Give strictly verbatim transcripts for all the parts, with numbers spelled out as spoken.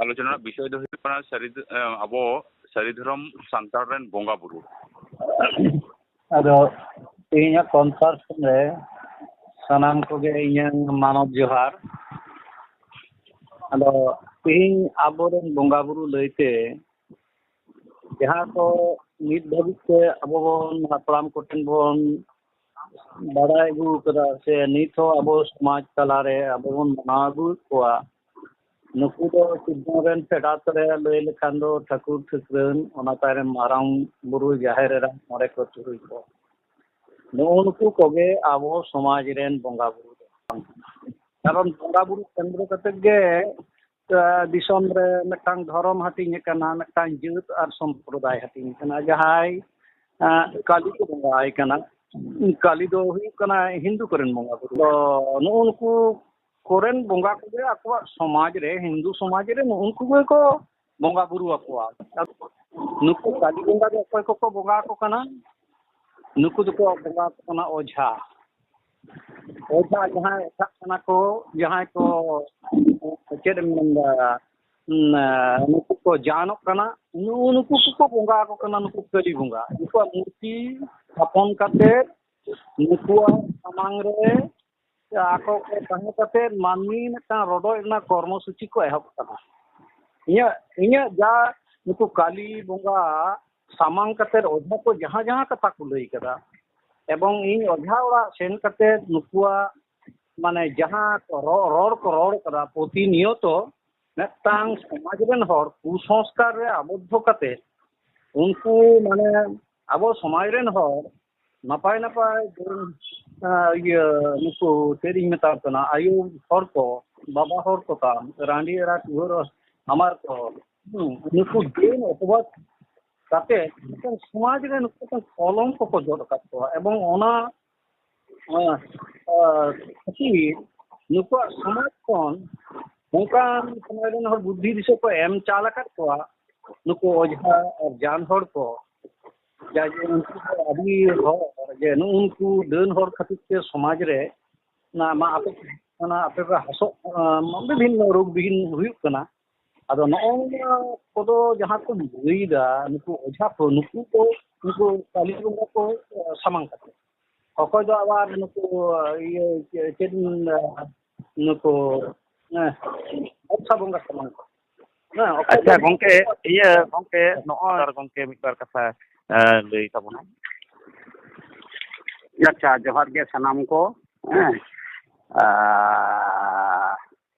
ᱟᱞᱳᱪᱚᱱᱟ ᱨᱮᱱᱟᱜ ᱵᱤᱥᱚᱭ ᱫᱚ ᱦᱩᱭᱩᱜ ᱠᱟᱱᱟ ᱥᱟᱹᱨᱤ, ᱟᱵᱚ ᱥᱟᱹᱨᱤ ᱫᱷᱚᱨᱚᱢ ᱥᱟᱱᱛᱟᱲ ᱨᱮᱱ ᱵᱚᱸᱜᱟ ᱵᱩᱨᱩ᱾ ᱟᱫᱚ ᱛᱮᱦᱮᱧᱟᱜ ᱠᱚᱱᱯᱷᱟᱨᱮᱱᱥ ᱨᱮ ᱥᱟᱱᱟᱢ ᱠᱚᱜᱮ ᱤᱧᱟᱹᱝ ᱢᱟᱱᱚᱛ ᱡᱚᱦᱟᱨ᱾ ᱟᱫᱚ ᱛᱮᱦᱮᱧ ᱟᱵᱚᱨᱮᱱ ᱵᱚᱸᱜᱟ ᱵᱩᱨᱩ ᱞᱟᱹᱭᱛᱮ ᱡᱟᱦᱟᱸ ᱠᱚ ᱱᱤᱛ ᱫᱷᱟᱹᱵᱤᱡ ᱛᱮ ᱟᱵᱚ ᱵᱚᱱ ᱦᱟᱯᱲᱟᱢ ᱠᱚᱴᱷᱮᱱ ᱵᱚᱱ ᱵᱟᱲᱟᱭ ᱟᱹᱜᱩ ᱟᱠᱟᱫᱟ, ᱥᱮ ᱱᱤᱛ ᱦᱚᱸ ᱟᱵᱚ ᱥᱚᱢᱟᱡᱽ ᱛᱟᱞᱟᱨᱮ ᱟᱵᱚ ᱵᱚᱱ ᱢᱟᱱᱟᱣ ᱟᱹᱜᱩᱭᱮᱫ ᱠᱚᱣᱟ, ᱱᱩᱠᱩ ᱫᱚ ᱥᱤᱨᱡᱚᱱ ᱨᱮᱱ ᱯᱷᱮᱰᱟᱛ ᱨᱮ ᱞᱟᱹᱭ ᱞᱮᱠᱷᱟᱱ ᱫᱚ ᱴᱷᱟᱹᱠᱩᱨ ᱴᱷᱟᱹᱠᱨᱟᱹᱱ, ᱚᱱᱟ ᱛᱟᱭᱱᱚᱢ ᱢᱟᱨᱟᱝ ᱵᱩᱨᱩ, ᱡᱟᱦᱮᱨ ᱮᱨᱟ, ᱢᱚᱬᱮ ᱠᱚ ᱛᱩᱨᱩᱭ ᱠᱚ, ᱱᱩᱜᱼᱩ ᱱᱩᱠᱩ ᱠᱚᱜᱮ ᱟᱵᱚ ᱥᱚᱢᱟᱡᱽ ᱨᱮᱱ ᱵᱚᱸᱜᱟ ᱵᱩᱨᱩ ᱫᱚ᱾ ᱠᱟᱨᱚᱱ ᱵᱚᱸᱜᱟ ᱵᱩᱨᱩ ᱠᱮᱱᱫᱨᱚ ᱠᱟᱛᱮ ᱜᱮ ᱫᱤᱥᱚᱢ ᱨᱮ ᱢᱤᱫᱴᱟᱝ ᱫᱷᱚᱨᱚᱢ ᱦᱟᱹᱴᱤᱧ ᱟᱠᱟᱱᱟ, ᱢᱤᱫᱴᱟᱝ ᱡᱟᱹᱛ ᱟᱨ ᱥᱚᱢᱯᱨᱚᱫᱟᱭ ᱦᱟᱹᱴᱤᱧ ᱟᱠᱟᱱᱟ᱾ ᱡᱟᱦᱟᱸᱭ ᱠᱟᱹᱞᱤ ᱠᱚ ᱵᱚᱸᱜᱟ ᱟᱭ ᱠᱟᱱᱟ᱾ ᱠᱟᱹᱞᱤ ᱫᱚ ᱦᱩᱭᱩᱜ ᱠᱟᱱᱟ ᱦᱤᱱᱫᱩ ᱠᱚᱨᱮᱱ ᱵᱚᱸᱜᱟ ᱵᱩᱨᱩ᱾ ᱛᱚ ᱱᱩᱜᱼᱩ ᱱᱩᱠᱩ ᱠᱚᱨᱮᱱ ᱵᱚᱸᱜᱟ ᱠᱚᱜᱮ ᱟᱠᱚᱣᱟᱜ ᱥᱚᱢᱟᱡᱽ ᱨᱮ, ᱦᱤᱱᱫᱩ ᱥᱚᱢᱟᱡᱽ ᱨᱮ ᱱᱩᱜᱼᱩ ᱱᱩᱠᱩ ᱜᱮᱠᱚ ᱵᱚᱸᱜᱟ ᱵᱩᱨᱩ ᱟᱠᱚᱣᱟ᱾ ᱱᱩᱠᱩ ᱠᱟᱹᱞᱤ ᱵᱚᱸᱜᱟ ᱫᱚ ᱚᱠᱚᱭ ᱠᱚᱠᱚ ᱵᱚᱸᱜᱟ ᱟᱠᱚ ᱠᱟᱱᱟ? ᱱᱩᱠᱩ ᱫᱚᱠᱚ ᱵᱚᱸᱜᱟ ᱟᱠᱚ ᱠᱟᱱᱟ ᱚᱡᱷᱟ᱾ ᱚᱡᱷᱟ ᱡᱟᱦᱟᱸᱭ ᱮᱴᱟᱜ ᱠᱟᱱᱟ ᱠᱚ, ᱡᱟᱦᱟᱸᱭ ᱠᱚ, ᱪᱮᱫ ᱮᱢ ᱢᱮᱱᱫᱟ, ᱱᱩᱠᱩ ᱠᱚ ᱡᱟᱱᱚᱜ ᱠᱟᱱᱟ, ᱱᱩᱜᱼᱩ ᱱᱩᱠᱩ ᱠᱚᱠᱚ ᱵᱚᱸᱜᱟ ᱟᱠᱚ ᱠᱟᱱᱟ, ᱱᱩᱠᱩ ᱠᱟᱹᱞᱤ ᱵᱚᱸᱜᱟ᱾ ᱱᱩᱠᱩᱣᱟᱜ ᱢᱩᱨᱛᱤ ᱛᱷᱟᱯᱚᱱ ᱠᱟᱛᱮ ᱱᱩᱠᱩᱣᱟᱜ ᱥᱟᱢᱟᱝ ᱨᱮ ᱟᱠᱚ ᱠᱚ ᱛᱟᱦᱮᱸ ᱠᱟᱛᱮ ᱢᱟᱹᱱᱢᱤ ᱢᱤᱫᱴᱟᱝ ᱨᱚᱰᱚᱡ ᱨᱮᱱᱟᱜ ᱠᱚᱨᱢᱚ ᱥᱩᱪᱤ ᱠᱚ ᱮᱦᱚᱵ ᱠᱟᱫᱟ᱾ ᱤᱧᱟᱹᱜ, ᱤᱧᱟᱹᱜ ᱡᱟ ᱱᱩᱠᱩ ᱠᱟᱹᱞᱤ ᱵᱚᱸᱜᱟ ᱥᱟᱢᱟᱝ ᱠᱟᱛᱮ ᱚᱡᱷᱟ ᱠᱚ ᱡᱟᱦᱟᱸ ᱡᱟᱦᱟᱸ ᱠᱟᱛᱷᱟ ᱠᱚ ᱞᱟᱹᱭ ᱠᱟᱫᱟ, ᱮᱵᱚᱝ ᱤᱧ ᱚᱡᱷᱟ ᱚᱲᱟᱜ ᱥᱮᱱ ᱠᱟᱛᱮ ᱱᱩᱠᱩᱣᱟᱜ ᱢᱟᱱᱮ ᱡᱟᱦᱟᱸ ᱠᱚ ᱨᱚ-, ᱨᱚᱲ ᱠᱚ ᱨᱚᱲ ᱠᱟᱫᱟ, ᱯᱨᱚᱛᱤᱱᱤᱭᱚᱛᱚ ᱢᱤᱫᱴᱟᱝ ᱥᱚᱢᱟᱡᱽ ᱨᱮᱱ ᱦᱚᱲ ᱠᱩᱥᱚᱝᱥᱠᱟᱨ ᱨᱮ ᱟᱵᱚᱫᱽᱫᱷᱚ ᱠᱟᱛᱮ ᱩᱱᱠᱩ ᱢᱟᱱᱮ ᱟᱵᱚ ᱥᱚᱢᱟᱡᱽ ᱨᱮᱱ ᱦᱚᱲ ᱱᱟᱯᱟᱭ ᱱᱟᱯᱟᱭ ᱤᱭᱟᱹ ᱱᱩᱠᱩ ᱪᱮᱫ ᱤᱧ ᱢᱮᱛᱟ ᱠᱚ ᱠᱟᱱᱟ, ᱟᱭᱳ ᱦᱚᱲ ᱠᱚ, ᱵᱟᱵᱟ ᱦᱚᱲ ᱠᱚ ᱛᱟᱢ, ᱨᱟᱺᱰᱤ ᱮᱨᱟ, ᱴᱩᱣᱟᱹᱨ ᱦᱟᱢᱟᱨ ᱠᱚ, ᱦᱩᱸ, ᱱᱩᱠᱩ ᱰᱟᱹᱱ ᱚᱯᱚᱵᱟᱫ ᱠᱟᱛᱮ ᱢᱤᱫᱴᱟᱝ ᱥᱚᱢᱟᱡᱽ ᱨᱮ ᱱᱩᱠᱩ ᱢᱤᱫᱴᱟᱝ ᱠᱚᱞᱚᱝᱠᱚ ᱠᱚ ᱡᱚᱫ ᱟᱠᱟᱫ ᱠᱚᱣᱟ᱾ ᱮᱵᱚᱝ ᱚᱱᱟ, ᱟᱸ, ᱟᱸ, ᱠᱷᱟᱹᱛᱤᱨ ᱱᱩᱠᱩᱣᱟᱜ ᱥᱚᱢᱟᱡᱽ ᱠᱷᱚᱱ ᱚᱱᱠᱟᱱ ᱥᱚᱢᱟᱡᱽ ᱨᱮᱱ ᱦᱚᱲ ᱵᱩᱫᱽᱫᱷᱤ ᱫᱤᱥᱟᱹ ᱠᱚ ᱮᱢ ᱪᱟᱞ ᱟᱠᱟᱫ ᱠᱚᱣᱟ, ᱱᱩᱠᱩ ᱚᱡᱷᱟ ᱟᱨ ᱡᱟᱱ ᱦᱚᱲ ᱠᱚ, ᱡᱟᱜᱮ ᱩᱱᱠᱩ ᱫᱚ ᱟᱹᱰᱤ ᱦᱚᱲ ᱡᱮ ᱱᱩᱜᱼᱩ ᱱᱩᱠᱩ ᱰᱟᱹᱱ ᱦᱚᱲ ᱠᱷᱟᱹᱛᱤᱨ ᱛᱮ ᱥᱚᱢᱟᱡᱽ ᱨᱮ ᱚᱱᱟ ᱢᱟ ᱟᱯᱮ, ᱚᱱᱟ ᱟᱯᱮ ᱯᱮ ᱦᱟᱥᱚᱜ, ᱟᱸ, ᱵᱤᱵᱷᱤᱱᱱᱚ ᱨᱳᱜᱽ ᱵᱤᱦᱤᱱ ᱦᱩᱭᱩᱜ ᱠᱟᱱᱟ᱾ ᱟᱫᱚ ᱱᱚᱜᱼᱚ ᱱᱚᱣᱟ ᱠᱚᱫᱚ ᱡᱟᱦᱟᱸ ᱠᱚ ᱞᱟᱹᱭᱫᱟ, ᱱᱩᱠᱩ ᱚᱡᱷᱟ ᱠᱚ, ᱱᱩᱠᱩ ᱠᱚ, ᱱᱩᱠᱩ ᱠᱟᱹᱞᱤ ᱵᱚᱸᱜᱟ ᱠᱚ, ᱮ, ᱥᱟᱢᱟᱝ ᱠᱟᱛᱮ᱾ ᱚᱠᱚᱭ ᱫᱚ ᱟᱵᱟᱨ ᱱᱩᱠᱩ, ᱤᱭᱟᱹ, ᱪᱮᱫ, ᱱᱩᱠᱩ, ᱦᱮᱸ, ᱵᱚᱨᱥᱟ ᱵᱚᱸᱜᱟ ᱥᱟᱢᱟᱝ ᱠᱚ᱾ ᱦᱮᱸ, ᱚᱠᱚᱭ ᱟᱪᱪᱷᱟ ᱫᱚ ᱜᱚᱝᱠᱮ, ᱤᱭᱟᱹ ᱜᱚᱝᱠᱮ, ᱱᱚᱜᱼᱚᱭ ᱟᱨ ᱜᱚᱝᱠᱮ ᱢᱤᱫ ᱵᱟᱨ ᱠᱟᱛᱷᱟ, ᱮ, ᱞᱟᱹᱭ ᱛᱟᱵᱚᱱᱟ᱾ ᱟᱪᱪᱷᱟ, ᱡᱚᱦᱟᱨ ᱜᱮ ᱥᱟᱱᱟᱢ ᱠᱚ᱾ ᱦᱮᱸ, ᱟᱨ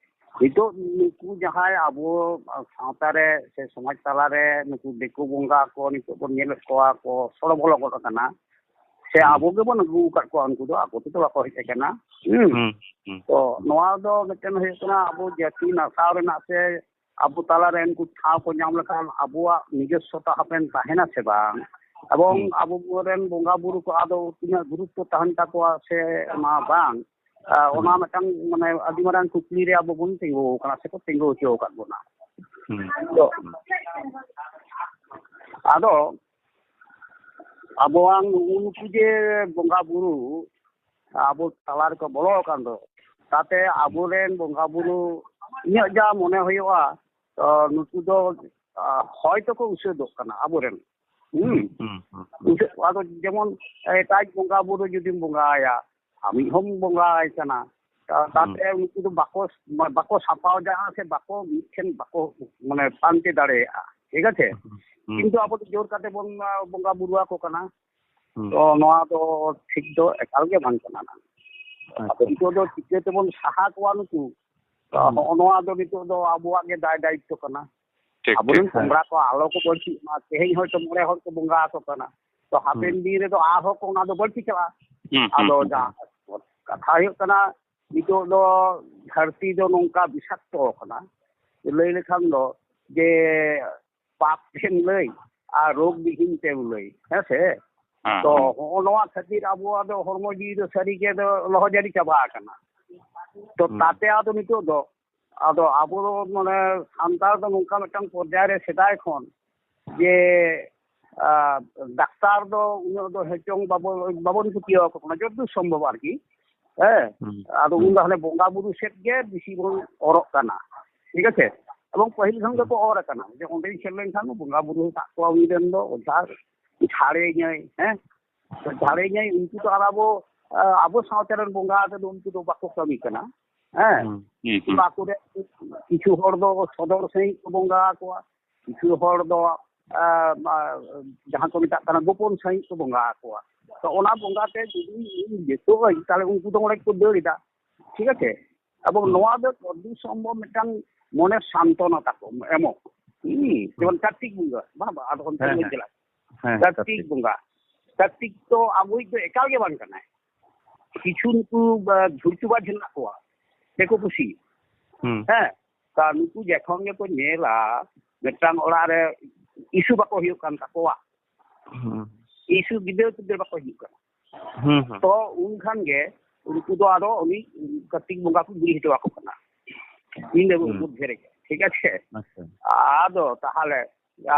ᱱᱤᱛᱚᱜ ᱱᱩᱠᱩ ᱡᱟᱦᱟᱸᱭ ᱟᱵᱚ ᱥᱟᱶᱛᱟ ᱨᱮ ᱥᱮ ᱥᱚᱢᱟᱡᱽ ᱛᱟᱞᱟᱨᱮ ᱱᱩᱠᱩ ᱫᱤᱠᱩ ᱵᱚᱸᱜᱟ ᱠᱚ ᱱᱤᱛᱚᱜ ᱵᱚᱱ ᱧᱮᱞᱮᱫ ᱠᱚᱣᱟ ᱠᱚ ᱥᱚᱲᱚ ᱵᱚᱞᱚ ᱜᱚᱫ ᱟᱠᱟᱱᱟ, ᱥᱮ ᱦᱩᱸ᱾ ᱟᱵᱚ ᱜᱮᱵᱚᱱ ᱟᱹᱜᱩ ᱟᱠᱟᱫ ᱠᱚᱣᱟ, ᱩᱱᱠᱩ ᱫᱚ ᱟᱠᱚ ᱛᱮᱫᱚ ᱵᱟᱠᱚ ᱦᱮᱡ ᱟᱠᱟᱱᱟ᱾ ᱦᱩᱸ᱾ ᱦᱩᱸ, ᱦᱩᱸ᱾ ᱛᱚ ᱱᱚᱣᱟ ᱫᱚ ᱢᱤᱫᱴᱮᱱ ᱦᱩᱭᱩᱜ ᱠᱟᱱᱟ ᱟᱵᱚ ᱡᱟᱹᱛᱤ ᱱᱟᱥᱟᱣ ᱨᱮᱱᱟᱜ ᱥᱮ ᱟᱵᱚ ᱛᱟᱞᱟᱨᱮ ᱩᱱᱠᱩ ᱴᱷᱟᱶ ᱠᱚ ᱧᱟᱢ ᱞᱮᱠᱷᱟᱱ ᱟᱵᱚᱣᱟᱜ ᱱᱤᱡᱚᱥᱥᱚᱛᱟ ᱦᱟᱯᱮᱱ ᱛᱟᱦᱮᱱᱟ ᱥᱮ ᱵᱟᱝ, ᱮᱵᱚᱝ ᱦᱩᱸ᱾ ᱟᱵᱚ ᱨᱮᱱ ᱵᱚᱸᱜᱟ ᱵᱩᱨᱩ ᱠᱚ ᱟᱫᱚ ᱛᱤᱱᱟᱹᱜ ᱜᱩᱨᱩᱛᱛᱚ ᱛᱟᱦᱮᱱ ᱛᱟᱠᱚᱣᱟ ᱥᱮ ᱚᱱᱟ ᱵᱟᱝ, ᱟ, ᱚᱱᱟ ᱦᱩᱸ᱾ ᱢᱤᱫᱴᱟᱝ ᱢᱟᱱᱮ ᱟᱹᱰᱤ ᱢᱟᱨᱟᱝ ᱠᱩᱠᱞᱤ ᱨᱮ ᱟᱵᱚ ᱵᱚᱱ ᱛᱤᱸᱜᱩ ᱟᱠᱟᱱᱟ ᱥᱮᱠᱚ ᱛᱤᱸᱜᱩ ᱦᱚᱪᱚ ᱟᱠᱟᱫ ᱵᱚᱱᱟ᱾ ᱦᱩᱸ᱾ ᱛᱚ, ᱟᱫᱚ ᱟᱵᱚᱣᱟᱝ ᱱᱩᱜᱼᱩ ᱱᱩᱠᱩ ᱡᱮ ᱵᱚᱸᱜᱟ ᱵᱩᱨᱩ ᱟᱵᱚ ᱛᱟᱞᱟ ᱨᱮᱠᱚ ᱵᱚᱞᱚ ᱟᱠᱟᱱ ᱫᱚ, ᱛᱟᱛᱮ ᱟᱵᱚᱨᱮᱱ ᱵᱚᱸᱜᱟ ᱵᱩᱨᱩ ᱤᱧᱟᱹᱜ ᱡᱟ ᱢᱚᱱᱮ ᱦᱩᱭᱩᱜᱼᱟ, ᱛᱚ ᱱᱩᱠᱩ ᱫᱚ, ᱟ, ᱦᱚᱭ ᱛᱚᱠᱚ ᱩᱥᱟᱹᱫᱚᱜ ᱠᱟᱱᱟ ᱟᱵᱚᱨᱮᱱ᱾ ᱦᱩᱸ᱾ ᱦᱩᱸ, ᱦᱩᱸ, ᱦᱩᱸ᱾ ᱩᱥᱟᱹᱫ, ᱟᱫᱚ ᱡᱮᱢᱚᱱ ᱮᱴᱟᱜ ᱵᱚᱸᱜᱟ ᱵᱩᱨᱩ ᱡᱩᱫᱤᱢ ᱵᱚᱸᱜᱟᱭᱟ, ᱟᱢᱤᱡ ᱦᱚᱸᱢ ᱵᱚᱸᱜᱟᱭ ᱠᱟᱱᱟ, ᱛᱟ-, ᱦᱩᱸ᱾ ᱛᱟᱛᱮ ᱩᱱᱠᱩ ᱫᱚ ᱵᱟᱠᱚ, ᱵᱟᱠᱚ ᱥᱟᱯᱟᱣ ᱡᱟᱦᱟᱸ ᱥᱮ ᱵᱟᱠᱚ ᱢᱤᱫᱴᱷᱮᱱ ᱵᱟᱠᱚ ᱢᱟᱱᱮ ᱯᱟᱱᱛᱮ ᱫᱟᱲᱮᱭᱟᱜᱼᱟ, ᱴᱷᱤᱠ ᱟᱪᱷᱮ? ᱦᱩᱸ᱾ ᱠᱤᱱᱛᱩ ᱟᱵᱚ ᱫᱚ ᱡᱳᱨ ᱠᱟᱛᱮ ᱵᱚᱱ, ᱟ, ᱵᱚᱸᱜᱟ ᱵᱩᱨᱩ ᱟᱠᱚ ᱠᱟᱱᱟ᱾ ᱦᱩᱸ᱾ ᱛᱚ ᱱᱚᱣᱟ ᱫᱚ ᱴᱷᱤᱠ ᱫᱚ ᱮᱠᱟᱞ ᱜᱮ ᱵᱟᱝ ᱠᱟᱱᱟ᱾ ᱟᱪᱪᱷᱟ, ᱟᱫᱚ ᱱᱤᱛᱚᱜ ᱫᱚ ᱟᱪᱪᱷᱟ᱾ ᱪᱤᱠᱟᱹ ᱛᱮᱵᱚᱱ ᱥᱟᱦᱟ ᱠᱚᱣᱟ ᱱᱩᱠᱩ? ᱛᱚ ᱦᱩᱸ᱾ ᱦᱚᱸᱜᱼᱚ ᱱᱚᱣᱟ ᱫᱚ ᱱᱤᱛᱚᱜ ᱫᱚ ᱟᱵᱚᱣᱟᱜ ᱜᱮ ᱫᱟᱭ ᱫᱟᱭᱤᱛᱛᱚ ᱠᱟᱱᱟ᱾ ᱴᱷᱤᱠ, ᱟᱵᱚᱨᱮᱱ ᱴᱷᱤᱠ, ᱦᱮᱸ᱾ ᱠᱚᱝᱜᱽᱨᱟ ᱠᱚ ᱟᱞᱚ ᱠᱚ ᱵᱟᱹᱲᱛᱤᱜ ᱢᱟ᱾ ᱛᱮᱦᱮᱧ ᱦᱚᱭᱛᱳ ᱢᱚᱬᱮ ᱦᱚᱲ ᱠᱚ ᱵᱚᱸᱜᱟ ᱟᱠᱚ ᱠᱟᱱᱟ, ᱛᱚ ᱦᱟᱯᱮᱱ ᱦᱩᱸ᱾ ᱫᱤᱱ ᱨᱮᱫᱚ ᱟᱨᱦᱚᱸ ᱠᱚ ᱚᱱᱟ ᱫᱚ ᱵᱟᱹᱲᱛᱤ ᱪᱟᱞᱟᱜᱼᱟ᱾ ᱦᱩᱸ, ᱦᱩᱸ, ᱟᱫᱚ ᱦᱩᱸ, ᱡᱟᱦᱟᱸ ᱦᱩᱸ᱾ ᱠᱟᱛᱷᱟ ᱦᱩᱭᱩᱜ ᱠᱟᱱᱟ, ᱱᱤᱛᱚᱜ ᱫᱚ ᱫᱷᱟᱹᱨᱛᱤ ᱫᱚ ᱱᱚᱝᱠᱟ ᱵᱤᱥᱟᱠᱛᱚ ᱟᱠᱟᱱᱟ, ᱞᱟᱹᱭ ᱞᱮᱠᱷᱟᱱ ᱫᱚ ᱡᱮ ᱯᱟᱯ ᱛᱮᱢ ᱞᱟᱹᱭ ᱟᱨ ᱨᱳᱜᱽ ᱵᱤᱦᱤᱱ ᱛᱮᱢ ᱞᱟᱹᱭ, ᱦᱮᱸ ᱥᱮ? ᱦᱮᱸ, ᱛᱚ ᱦᱮᱸ᱾ ᱦᱚᱸᱜᱼᱚ ᱱᱚᱣᱟ ᱠᱷᱟᱹᱛᱤᱨ ᱟᱵᱚᱣᱟᱜ ᱫᱚ ᱦᱚᱲᱢᱚ ᱡᱤᱣᱤ ᱫᱚ ᱥᱟᱹᱨᱤ ᱜᱮ ᱫᱚ ᱞᱚᱦᱚᱡᱟᱹᱨᱤ ᱪᱟᱵᱟ ᱟᱠᱟᱱᱟ᱾ ᱛᱚ ᱦᱩᱸ᱾ ᱛᱟᱛᱮ ᱟᱫᱚ ᱱᱤᱛᱚᱜ ᱫᱚ, ᱟᱫᱚ ᱟᱵᱚ ᱫᱚ ᱢᱟᱱᱮ ᱥᱟᱱᱛᱟᱲ ᱫᱚ ᱱᱚᱝᱠᱟ ᱢᱤᱫᱴᱟᱝ ᱯᱚᱨᱡᱟᱭ ᱨᱮ ᱥᱮᱫᱟᱭ ᱠᱷᱚᱱ ᱡᱮ, ᱟ, ᱰᱟᱠᱛᱟᱨ ᱫᱚ ᱩᱱᱟᱹᱜ ᱫᱚ ᱦᱮᱪᱚᱝ ᱵᱟᱵᱚ-, ᱵᱟᱵᱚᱱ ᱯᱟᱹᱛᱭᱟᱹᱣ ᱟᱠᱚ ᱠᱟᱱᱟ, ᱡᱚᱛ ᱫᱩᱨ ᱥᱚᱢᱵᱷᱚᱵ ᱟᱨᱠᱤ᱾ ᱦᱮᱸ, ᱦᱩᱸ᱾ ᱟᱫᱚ ᱦᱩᱸ᱾ ᱩᱱ ᱫᱚ ᱦᱟᱱᱮ ᱵᱚᱸᱜᱟ ᱵᱩᱨᱩ ᱥᱮᱫ ᱜᱮ ᱵᱮᱥᱤ ᱵᱚᱱ ᱚᱨᱚᱜ ᱠᱟᱱᱟ, ᱴᱷᱤᱠ ᱟᱪᱷᱮ? ᱮᱵᱚᱝ ᱯᱟᱹᱦᱤᱞ ᱠᱷᱚᱱ ᱜᱮᱠᱚ ᱚᱨ ᱟᱠᱟᱱᱟ ᱡᱮ ᱚᱸᱰᱮᱧ ᱥᱮᱱ ᱞᱮᱱᱠᱷᱟᱱ ᱵᱚᱸᱜᱟ ᱵᱩᱨᱩ ᱦᱮᱱᱟᱜ ᱠᱚᱣᱟ ᱩᱱᱤ ᱨᱮᱱ ᱫᱚ, ᱚᱡᱷᱟ ᱡᱷᱟᱲᱮᱧᱟᱭ, ᱦᱮᱸ, ᱡᱷᱟᱲᱮᱧᱟᱭ, ᱩᱱᱠᱩ ᱫᱚ ᱟᱨ ᱟᱵᱚ, ᱟᱵᱚ ᱥᱟᱶᱛᱟ ᱨᱮᱱ ᱵᱚᱸᱜᱟ ᱛᱮᱫᱚ ᱩᱱᱠᱩ ᱫᱚ ᱵᱟᱠᱚ ᱠᱟᱹᱢᱤ ᱠᱟᱱᱟ᱾ ᱦᱮᱸ, ᱦᱩᱸ, ᱦᱩᱸ, ᱦᱩᱸ᱾ ᱟᱠᱚ ᱨᱮ ᱠᱤᱪᱷᱩ ᱦᱚᱲ ᱫᱚ ᱥᱚᱫᱚᱨ ᱥᱟᱺᱦᱤᱡ ᱠᱚ ᱵᱚᱸᱜᱟ ᱟᱠᱚᱣᱟ, ᱠᱤᱪᱷᱩ ᱦᱚᱲ ᱫᱚ, ᱟᱸ, ᱟᱸ, ᱡᱟᱦᱟᱸ ᱠᱚ ᱢᱮᱛᱟᱜ ᱠᱟᱱᱟ ᱜᱳᱯᱚᱱ ᱥᱟᱺᱦᱤᱡ ᱠᱚ ᱵᱚᱸᱜᱟ ᱟᱠᱚᱣᱟ᱾ ᱛᱚ ᱚᱱᱟ ᱵᱚᱸᱜᱟ ᱛᱮ ᱡᱩᱫᱤ ᱤᱧ ᱵᱮᱥᱚᱜ ᱟᱹᱧ, ᱛᱟᱦᱞᱮ ᱩᱱᱠᱩ ᱫᱚ ᱚᱸᱰᱮ ᱠᱚ ᱫᱟᱹᱲ ᱮᱫᱟ᱾ ᱴᱷᱤᱠ ᱟᱪᱷᱮ? ᱮᱵᱚᱝ ᱦᱩᱸ᱾ ᱱᱚᱣᱟ ᱫᱚ ᱟᱹᱰᱤ ᱥᱚᱢᱵᱷᱚᱵ ᱢᱤᱫᱴᱟᱝ ᱢᱚᱱᱮ ᱥᱟᱱᱛᱚᱱᱟ ᱛᱟᱠᱚ ᱮᱢᱚᱜ᱾ ᱦᱩᱸ, ᱡᱮᱢᱚᱱ ᱠᱟᱨᱛᱤᱠ ᱵᱚᱸᱜᱟ, ᱵᱟᱝ, ᱵᱟᱝ, ᱟᱫᱚ ᱚᱱᱛᱮ ᱦᱮᱸ, ᱵᱚᱱ ᱦᱮᱸ᱾ ᱪᱟᱞᱟᱜ᱾ ᱦᱮᱸ, ᱠᱟᱨᱛᱤᱠ ᱠᱟᱨᱛᱤᱠ᱾ ᱵᱚᱸᱜᱟ, ᱠᱟᱨᱛᱤᱠ ᱫᱚ ᱟᱵᱚᱭᱤᱡ ᱫᱚ ᱮᱠᱟᱞ ᱜᱮ ᱵᱟᱝ ᱠᱟᱱᱟᱭ᱾ ᱠᱤᱪᱷᱩ ᱱᱩᱠᱩ, ᱟ, ᱫᱷᱩᱨᱛᱩᱵᱟᱡᱽ ᱦᱮᱱᱟᱜ ᱠᱚᱣᱟ, ᱫᱤᱠᱩ ᱯᱩᱥᱤ᱾ ᱦᱩᱸ᱾ ᱦᱮᱸ, ᱛᱟ ᱱᱩᱠᱩ ᱡᱚᱠᱷᱚᱱ ᱜᱮᱠᱚ ᱧᱮᱞᱟ ᱢᱤᱫᱴᱟᱝ ᱚᱲᱟᱜ ᱨᱮ ᱤᱥᱩ ᱵᱟᱠᱚ ᱦᱩᱭᱩᱜ ᱠᱟᱱ ᱛᱟᱠᱚᱣᱟ, ᱦᱩᱸ᱾ ᱤᱥᱩ ᱜᱤᱫᱟᱹᱨ ᱯᱤᱫᱟᱹᱨ ᱵᱟᱠᱚ ᱦᱤᱡᱩᱜ ᱠᱟᱱᱟ᱾ ᱦᱩᱸ, ᱦᱩᱸ᱾ ᱛᱚ ᱩᱱ ᱠᱷᱟᱱ ᱜᱮ ᱩᱱᱠᱩ ᱫᱚ ᱟᱫᱚ ᱩᱱᱤ ᱠᱟᱨᱛᱤᱠ ᱵᱚᱸᱜᱟ ᱠᱚ ᱜᱤᱲᱤ ᱦᱚᱴᱚ ᱟᱠᱚ ᱠᱟᱱᱟ ᱧᱤᱫᱟᱹ ᱦᱩᱸ᱾ ᱢᱚᱫᱽᱫᱷᱮ ᱨᱮᱜᱮ, ᱴᱷᱤᱠ ᱟᱪᱷᱮ? ᱟᱪᱪᱷᱟ᱾ ᱟᱫᱚ ᱛᱟᱦᱚᱞᱮ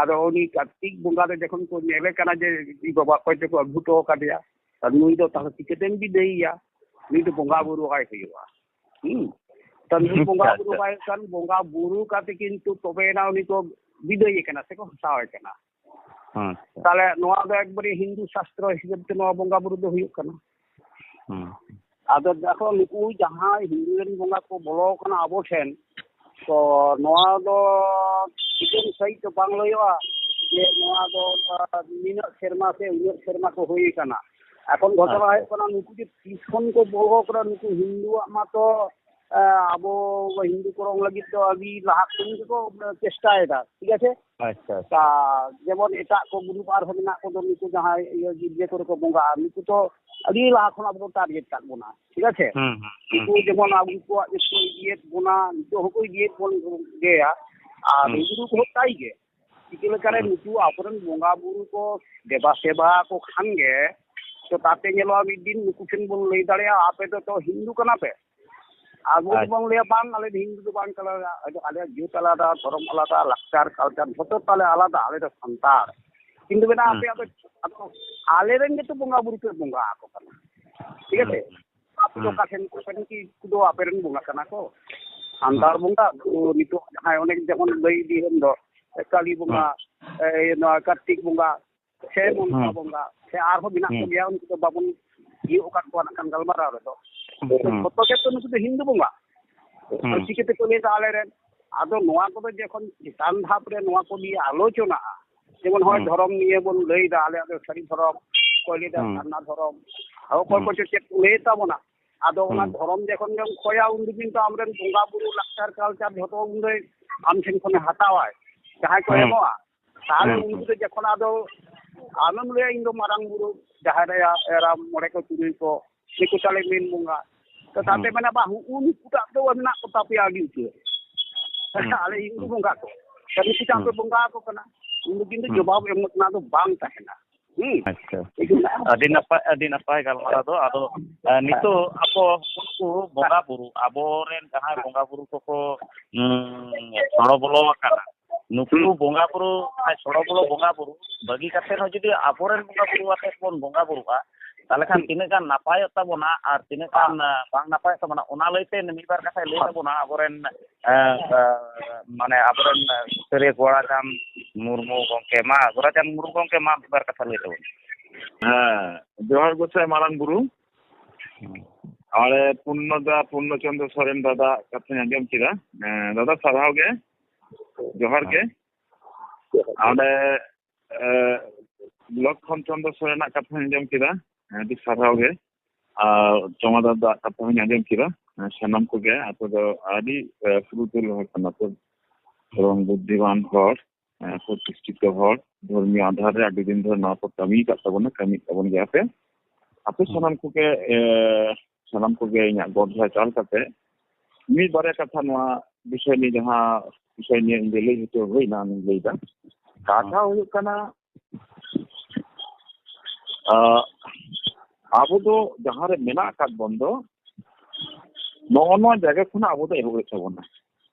ᱟᱫᱚ ᱩᱱᱤ ᱠᱟᱨᱛᱤᱠ ᱵᱚᱸᱜᱟ ᱫᱚ ᱡᱚᱠᱷᱚᱱ ᱠᱚ ᱧᱮᱞᱮ ᱠᱟᱱᱟ ᱡᱮ ᱤᱧ ᱵᱟᱵᱟ ᱚᱠᱚᱭ ᱪᱚᱠᱚ ᱟᱹᱜᱩ ᱦᱚᱴᱚ ᱟᱠᱟᱫᱮᱭᱟ, ᱟᱨ ᱱᱩᱭ ᱫᱚ ᱛᱟᱦᱚᱞᱮ ᱪᱤᱠᱟᱹᱛᱮᱢ ᱵᱤᱫᱟᱹᱭᱮᱭᱟ? ᱱᱩᱭ ᱫᱚ ᱵᱚᱸᱜᱟ ᱵᱩᱨᱩ ᱟᱭ ᱦᱩᱭᱩᱜᱼᱟ᱾ ᱦᱩᱸ? ᱛᱚ ᱱᱩᱭ ᱵᱚᱸᱜᱟ ᱟᱪᱪᱷᱟ, ᱵᱩᱨᱩ ᱟᱪᱪᱷᱟ᱾ ᱵᱟᱭ ᱠᱷᱟᱱ ᱵᱚᱸᱜᱟ ᱵᱩᱨᱩ ᱠᱟᱛᱮ ᱠᱤᱱᱛᱩ ᱛᱚᱵᱮ ᱮᱱᱟ ᱩᱱᱤ ᱠᱚ ᱵᱤᱫᱟᱹᱭᱮ ᱠᱟᱱᱟ ᱥᱮᱠᱚ ᱦᱟᱛᱟᱣᱮ ᱠᱟᱱᱟ᱾ ᱟᱪᱪᱷᱟ᱾ ᱛᱟᱦᱞᱮ ᱱᱚᱣᱟ ᱫᱚ ᱮᱠᱵᱟᱨᱮ ᱦᱤᱱᱫᱩ ᱥᱟᱥᱛᱨᱚ ᱦᱤᱥᱟᱹᱵ ᱛᱮ ᱱᱚᱣᱟ ᱵᱚᱸᱜᱟ ᱵᱩᱨᱩ ᱫᱚ ᱦᱩᱭᱩᱜ ᱠᱟᱱᱟ᱾ ᱦᱩᱸ᱾ ᱟᱫᱚ ᱫᱮᱠᱷᱚ, ᱱᱩᱠᱩ ᱡᱟᱦᱟᱸᱭ ᱦᱤᱱᱫᱩ ᱨᱮᱱ ᱵᱚᱸᱜᱟ ᱠᱚ ᱵᱚᱞᱚ ᱟᱠᱟᱱᱟ ᱟᱵᱚ ᱴᱷᱮᱱ, ᱛᱚ ᱱᱚᱣᱟ ᱫᱚ ᱴᱷᱤᱠᱟᱹᱱ ᱥᱟᱺᱦᱤᱡ ᱫᱚ ᱵᱟᱝ ᱞᱟᱹᱭᱚᱜᱼᱟ ᱡᱮ ᱱᱚᱣᱟ ᱫᱚ, ᱟ, ᱱᱤᱱᱟᱹᱜ ᱥᱮᱨᱢᱟ ᱥᱮ ᱩᱱᱟᱹᱜ ᱥᱮᱨᱢᱟ ᱠᱚ ᱦᱩᱭ ᱟᱠᱟᱱᱟ᱾ ᱮᱠᱷᱚᱱ ᱜᱷᱚᱴᱚᱱᱟ ᱟᱪᱪᱷᱟ᱾ ᱦᱩᱭᱩᱜ ᱠᱟᱱᱟ, ᱱᱩᱠᱩ ᱡᱮ ᱛᱤᱥ ᱠᱷᱚᱱ ᱠᱚ ᱵᱚᱞᱚ ᱟᱠᱟᱱᱟ, ᱱᱩᱠᱩ ᱦᱤᱱᱫᱩᱣᱟᱜ ᱢᱟᱛᱚ, ᱟ, ᱟᱵᱚ ᱦᱤᱱᱫᱩ ᱠᱚ ᱨᱚᱝ ᱞᱟᱹᱜᱤᱫ ᱫᱚ ᱟᱹᱰᱤ ᱞᱟᱦᱟ ᱠᱷᱚᱱ ᱜᱮᱠᱚ ᱪᱮᱥᱴᱟᱭᱮᱫᱟ, ᱴᱷᱤᱠ ᱟᱪᱷᱮ? ᱟᱪᱪᱷᱟ, ᱟᱪᱪᱷᱟ᱾ ᱛᱟ ᱡᱮᱢᱚᱱ ᱮᱴᱟᱜ ᱠᱚ ᱜᱨᱩᱯ ᱟᱨᱦᱚᱸ ᱢᱮᱱᱟᱜ ᱠᱚᱫᱚ, ᱱᱩᱠᱩ ᱡᱟᱦᱟᱸᱭ ᱤᱭᱟᱹ ᱜᱤᱫᱽᱨᱟᱹ ᱠᱚᱨᱮ ᱠᱚ ᱵᱚᱸᱜᱟᱜᱼᱟ, ᱱᱩᱠᱩ ᱛᱚ ᱟᱹᱰᱤ ᱞᱟᱦᱟ ᱠᱷᱚᱱ ᱟᱵᱚ ᱠᱚ ᱴᱟᱨᱜᱮᱴ ᱠᱟᱜ ᱵᱚᱱᱟ, ᱴᱷᱤᱠ ᱟᱪᱷᱮ? ᱦᱩᱸ, ᱦᱩᱸ, ᱦᱩᱸ᱾ ᱱᱩᱠᱩ ᱡᱮᱢᱚᱱ ᱟᱵᱚ ᱠᱚᱣᱟᱜ ᱜᱮᱠᱚ ᱤᱫᱤᱭᱮᱫ ᱵᱚᱱᱟ, ᱱᱤᱛᱚᱜ ᱦᱚᱸᱠᱚ ᱤᱫᱤᱭᱮᱫ ᱵᱚᱱ ᱜᱮᱭᱟ᱾ ᱟᱨ ᱦᱩᱸ᱾ ᱦᱤᱱᱫᱩ ᱠᱚᱦᱚᱸ ᱛᱟᱭ ᱜᱮ᱾ ᱪᱤᱠᱟᱹ ᱞᱮᱠᱟᱨᱮ ᱦᱩᱸ᱾ ᱱᱩᱠᱩ ᱟᱵᱚᱨᱮᱱ ᱵᱚᱸᱜᱟ ᱵᱩᱨᱩ ᱠᱚ ᱫᱮᱵᱟ ᱥᱮᱵᱟ ᱠᱚ ᱠᱷᱟᱱ ᱜᱮ, ᱛᱚ ᱛᱟᱛᱮ ᱧᱮᱞᱚᱜᱼᱟ ᱢᱤᱫ ᱫᱤᱱ ᱱᱩᱠᱩ ᱴᱷᱮᱱ ᱵᱚᱱ ᱞᱟᱹᱭ ᱫᱟᱲᱮᱭᱟᱜᱼᱟ, "ᱟᱯᱮ ᱫᱚ ᱛᱚ ᱦᱤᱱᱫᱩ ᱠᱟᱱᱟ ᱯᱮ?" ᱟᱵᱚ ᱟᱪᱪᱷᱟ᱾ ᱫᱚᱵᱚᱱ ᱞᱟᱹᱭᱟ, "ᱵᱟᱝ, ᱟᱞᱮ ᱫᱚ ᱦᱤᱱᱫᱩ ᱫᱚ ᱵᱟᱝ ᱠᱟᱱᱟ, ᱟᱞᱮᱭᱟᱜ ᱡᱟᱹᱛ ᱟᱞᱟᱫᱟ, ᱫᱷᱚᱨᱚᱢ ᱟᱞᱟᱫᱟ, ᱞᱟᱠᱪᱟᱨ ᱠᱟᱞᱪᱟᱨ ᱡᱷᱚᱛᱚ ᱛᱟᱞᱮ ᱟᱞᱟᱫᱟ, ᱟᱞᱮ ᱫᱚ ᱥᱟᱱᱛᱟᱲ᱾" ᱠᱤᱱᱛᱩ ᱢᱮᱱᱟ, ᱦᱩᱸ᱾ "ᱟᱯᱮᱭᱟᱜ ᱫᱚ, ᱟᱫᱚ ᱟᱞᱮ ᱨᱮᱱ ᱜᱮᱛᱚ ᱵᱚᱸᱜᱟ ᱵᱩᱨᱩ ᱯᱮ ᱵᱚᱸᱜᱟ ᱟᱠᱚ ᱠᱟᱱᱟ, ᱴᱷᱤᱠ ᱟᱪᱷᱮ? ᱦᱩᱸ᱾ ᱟᱯᱮ ᱫᱚ ᱦᱩᱸ᱾ ᱚᱠᱟ ᱴᱷᱮᱱ ᱠᱚ ᱠᱟᱱᱟ ᱠᱤ, ᱩᱱᱠᱩ ᱫᱚ ᱟᱯᱮ ᱨᱮᱱ ᱵᱚᱸᱜᱟ ᱠᱟᱱᱟ ᱠᱚ?" ᱥᱟᱱᱛᱟᱲ ᱵᱚᱸᱜᱟ, ᱱᱤᱛᱚᱜ ᱡᱟᱦᱟᱸᱭ ᱚᱱᱮ ᱡᱮᱢᱚᱱ ᱞᱟᱹᱭ ᱤᱫᱤ ᱮᱱ ᱫᱚ, ᱠᱟᱹᱞᱤ ᱵᱚᱸᱜᱟ, ᱮ, ᱱᱚᱣᱟ ᱠᱟᱨᱛᱤᱠ ᱵᱚᱸᱜᱟ, ᱥᱮ ᱢᱚᱱᱥᱟ ᱵᱚᱸᱜᱟ, ᱥᱮ ᱟᱨᱦᱚᱸ ᱢᱮᱱᱟᱜ ᱠᱚᱜᱮᱭᱟ, ᱩᱱᱠᱩ ᱫᱚ ᱵᱟᱵᱚᱱ ᱤᱭᱟᱹ ᱟᱠᱟᱫ ᱠᱚᱣᱟ ᱱᱟᱜ ᱠᱷᱟᱱ ᱜᱟᱞᱢᱟᱨᱟᱣ ᱨᱮᱫᱚ᱾ ᱡᱚᱛᱚ ᱜᱮᱛᱚ ᱱᱩᱠᱩ ᱫᱚ ᱦᱤᱱᱫᱩ ᱵᱚᱸᱜᱟ᱾ ᱟᱨ ᱪᱤᱠᱟᱹ ᱛᱮᱠᱚ ᱞᱟᱹᱭ ᱮᱫᱟ ᱟᱞᱮ ᱨᱮᱱ? ᱟᱫᱚ ᱱᱚᱣᱟ ᱠᱚᱫᱚ ᱡᱚᱠᱷᱚᱱ ᱪᱮᱛᱟᱱ ᱫᱷᱟᱯ ᱨᱮ ᱱᱚᱣᱟ ᱠᱚ ᱱᱤᱭᱮ ᱟᱞᱳᱪᱚᱱᱟᱜᱼᱟ, ᱡᱮᱢᱚᱱ ᱦᱚᱸᱜᱼᱚᱭ ᱫᱷᱚᱨᱚᱢ ᱱᱤᱭᱮ ᱵᱚᱱ ᱞᱟᱹᱭ ᱮᱫᱟ, ᱟᱞᱮᱭᱟᱜ ᱫᱚ ᱥᱟᱹᱨᱤ ᱫᱷᱚᱨᱚᱢ, ᱚᱠᱚᱭ ᱞᱟᱹᱭ ᱮᱫᱟ ᱥᱟᱨᱱᱟ ᱫᱷᱚᱨᱚᱢ, ᱚᱠᱚᱭ ᱠᱚᱪᱚ ᱪᱮᱫ ᱠᱚ ᱞᱟᱹᱭ ᱛᱟᱵᱚᱱᱟ᱾ ᱟᱫᱚ ᱚᱱᱟ ᱫᱷᱚᱨᱚᱢ ᱡᱚᱠᱷᱚᱱ ᱜᱮᱢ ᱠᱷᱚᱭᱟ, ᱩᱱ ᱫᱚ ᱠᱤᱱᱛᱩ ᱟᱢᱨᱮᱱ ᱵᱚᱸᱜᱟ ᱵᱩᱨᱩ, ᱞᱟᱠᱪᱟᱨ, ᱠᱟᱞᱪᱟᱨ ᱡᱷᱚᱛᱚ ᱩᱱ ᱫᱚᱭ ᱟᱢ ᱴᱷᱮᱱ ᱠᱷᱚᱱᱮ ᱦᱟᱛᱟᱣᱟᱭ, ᱡᱟᱦᱟᱸᱭ ᱠᱚ ᱮᱢᱚᱜᱼᱟ᱾ ᱛᱟᱦᱚᱞᱮ ᱩᱱᱠᱩ ᱫᱚ ᱡᱚᱠᱷᱚᱱ ᱟᱫᱚ ᱟᱢᱮᱢ ᱞᱟᱹᱭᱟ, "ᱤᱧ ᱫᱚ ᱢᱟᱨᱟᱝ ᱵᱩᱨᱩ, ᱡᱟᱦᱮᱨ ᱟᱭᱳ, ᱮᱨᱟ, ᱢᱚᱬᱮ ᱠᱚ, ᱛᱩᱨᱩᱭ ᱠᱚ, ᱱᱩᱠᱩ ᱛᱟᱞᱮ ᱢᱮᱱ ᱵᱚᱸᱜᱟ", ᱛᱚ ᱛᱟᱛᱮ ᱢᱮᱱᱟ, "ᱵᱟ, ᱦᱩᱜᱼᱩ ᱱᱩᱠᱩᱴᱟᱜ ᱫᱚ ᱢᱮᱱᱟᱜ ᱠᱚ ᱛᱟᱯᱮᱭᱟ ᱟᱹᱰᱤ ᱩᱛᱟᱹᱨ᱾ ᱟᱞᱮ ᱦᱤᱱᱫᱩ ᱵᱚᱸᱜᱟ ᱠᱚ, ᱛᱚ ᱱᱩᱠᱩᱴᱟᱜ ᱯᱮ ᱵᱚᱸᱜᱟ ᱟᱠᱚ ᱠᱟᱱᱟ, ᱩᱱ ᱫᱚ ᱠᱤᱱᱛᱩ ᱡᱚᱵᱟᱵ ᱮᱢ ᱨᱮᱱᱟᱜ ᱫᱚ ᱵᱟᱝ ᱛᱟᱦᱮᱱᱟ᱾" ᱦᱩᱸ᱾ ᱟᱪᱪᱷᱟ᱾ ᱟᱹᱰᱤ ᱱᱟᱯᱟᱭ, ᱟᱹᱰᱤ ᱱᱟᱯᱟᱭ ᱜᱟᱞᱢᱟᱨᱟᱣ ᱫᱚ᱾ ᱟᱫᱚ, ᱮ, ᱱᱤᱛᱚᱜ ᱟᱵᱚ ᱩᱱᱠᱩ ᱵᱚᱸᱜᱟ ᱵᱩᱨᱩ, ᱟᱵᱚᱨᱮᱱ ᱡᱟᱦᱟᱸᱭ ᱵᱚᱸᱜᱟ ᱵᱩᱨᱩ ᱠᱚᱠᱚ, ᱩᱸ, ᱥᱚᱲᱚ ᱵᱚᱞᱚ ᱟᱠᱟᱱᱟ, ᱱᱩᱠᱩ ᱵᱚᱸᱜᱟ ᱵᱩᱨᱩ, ᱡᱟᱦᱟᱸᱭ ᱥᱚᱲᱚ ᱵᱚᱞᱚ ᱵᱚᱸᱜᱟ ᱵᱩᱨᱩ ᱵᱟᱹᱜᱤ ᱠᱟᱛᱮ ᱦᱚᱸ ᱡᱩᱫᱤ ᱟᱵᱚᱨᱮᱱ ᱵᱚᱸᱜᱟ ᱵᱩᱨᱩ ᱟᱛᱮ ᱵᱚᱱ ᱵᱚᱸᱜᱟ ᱵᱩᱨᱩᱜᱼᱟ, ᱛᱟᱦᱚᱞᱮ ᱠᱷᱟᱱ ᱛᱤᱱᱟᱹᱜ ᱜᱟᱱ ᱱᱟᱯᱟᱭᱚᱜ ᱛᱟᱵᱚᱱᱟ ᱟᱨ ᱛᱤᱱᱟᱹᱜ ᱜᱟᱱ, ᱟ, ᱵᱟᱝ ᱱᱟᱯᱟᱭᱚᱜ ᱛᱟᱵᱚᱱᱟ, ᱚᱱᱟ ᱞᱟᱹᱭᱛᱮ ᱢᱤᱫ ᱵᱟᱨ ᱠᱟᱛᱷᱟᱭ ᱞᱟᱹᱭ ᱛᱟᱵᱚᱱᱟ ᱟᱵᱚᱨᱮᱱ, ᱮ, ᱮ, ᱢᱟᱱᱮ ᱟᱵᱚᱨᱮᱱ ᱥᱩᱥᱟᱹᱨᱤᱭᱟᱹ ᱜᱳᱨᱟᱪᱟᱸᱫᱽ ᱢᱩᱨᱢᱩ ᱜᱚᱢᱠᱮ᱾ ᱢᱟ, ᱜᱳᱨᱟᱪᱟᱸᱫᱽ ᱢᱩᱨᱢᱩ ᱜᱚᱢᱠᱮ, ᱢᱟ ᱢᱤᱫ ᱵᱟᱨ ᱠᱟᱛᱷᱟ ᱞᱟᱹᱭ ᱛᱟᱵᱚᱱ᱾ ᱦᱮᱸ, ᱡᱚᱦᱟᱨ ᱜᱚᱸᱥᱟᱭ ᱢᱟᱨᱟᱝ ᱵᱩᱨᱩ᱾ ᱟᱞᱮ ᱯᱩᱨᱱᱚᱫᱟ, ᱯᱩᱨᱱᱚᱪᱚᱱᱫᱨᱚ ᱥᱚᱨᱮᱱ ᱫᱟᱫᱟ ᱠᱟᱛᱷᱟᱧ ᱟᱸᱡᱚᱢ ᱠᱮᱫᱟ᱾ ᱦᱮᱸ, ᱫᱟᱫᱟ, ᱥᱟᱨᱦᱟᱣ ᱜᱮ, ᱡᱚᱦᱟᱨ ᱜᱮ᱾ ᱚᱸᱰᱮ, ᱮ, ᱞᱚᱠᱠᱷᱚᱱ ᱪᱚᱱᱫᱨᱚ ᱥᱚᱨᱮᱱᱟᱜ ᱠᱟᱛᱷᱟᱧ ᱟᱸᱡᱚᱢ ᱠᱮᱫᱟ᱾ ᱟᱹᱰᱤ ᱥᱟᱨᱦᱟᱣ ᱜᱮ᱾ ᱟᱨ ᱪᱚᱢᱟᱫᱟᱨ ᱫᱟᱜ ᱠᱟᱛᱷᱟ ᱦᱚᱸᱧ ᱟᱸᱡᱚᱢ ᱠᱮᱫᱟ᱾ ᱥᱟᱱᱟᱢ ᱠᱚᱜᱮ ᱟᱯᱮ ᱫᱚ ᱟᱹᱰᱤ, ᱮ, ᱯᱩᱨᱩᱫᱷᱩᱞ ᱦᱚᱲ ᱠᱟᱱᱟ ᱯᱮ, ᱮᱵᱚᱝ ᱵᱩᱫᱽᱫᱷᱤᱢᱟᱱ ᱦᱚᱲ, ᱮ, ᱯᱨᱚᱛᱤᱥᱴᱷᱤᱛᱚ ᱦᱚᱲ, ᱫᱷᱚᱨᱢᱤᱭᱚ ᱟᱫᱷᱟᱨ ᱨᱮ ᱟᱹᱰᱤ ᱫᱤᱱ ᱫᱷᱚᱨᱮ ᱱᱚᱣᱟ ᱠᱚ ᱠᱟᱹᱢᱤ ᱟᱠᱟᱫ ᱛᱟᱵᱚᱱᱟ, ᱠᱟᱹᱢᱤᱭᱮᱫ ᱛᱟᱵᱚᱱ ᱜᱮᱭᱟ ᱯᱮ᱾ ᱟᱯᱮ ᱥᱟᱱᱟᱢ ᱠᱚᱜᱮ, ᱮ, ᱥᱟᱱᱟᱢ ᱠᱚᱜᱮ ᱤᱧᱟᱹᱜ ᱜᱚᱰ ᱡᱚᱦᱟᱨ ᱪᱟᱞ ᱠᱟᱛᱮ ᱢᱤᱫ ᱵᱟᱨᱭᱟ ᱠᱟᱛᱷᱟ ᱱᱚᱣᱟ ᱵᱤᱥᱚᱭ ᱱᱤᱭᱮ, ᱡᱟᱦᱟᱸ ᱵᱤᱥᱚᱭ ᱱᱤᱭᱮ ᱤᱧ ᱞᱟᱹᱭ ᱦᱚᱪᱚ ᱦᱩᱭᱱᱟ, ᱚᱱᱟᱧ ᱞᱟᱹᱭᱫᱟ᱾ ᱠᱟᱛᱷᱟ ᱦᱩᱭᱩᱜ ᱠᱟᱱᱟ, ᱟ, ᱟᱵᱚ ᱫᱚ ᱡᱟᱦᱟᱸ ᱨᱮ ᱢᱮᱱᱟᱜ ᱟᱠᱟᱫ ᱵᱚᱱ ᱫᱚ, ᱱᱚᱜᱼᱚ ᱱᱚᱣᱟ ᱡᱟᱭᱜᱟ ᱠᱷᱚᱱᱟᱜ ᱟᱵᱚ ᱫᱚ ᱮᱦᱚᱵ ᱦᱩᱭᱩᱜ ᱛᱟᱵᱚᱱᱟ᱾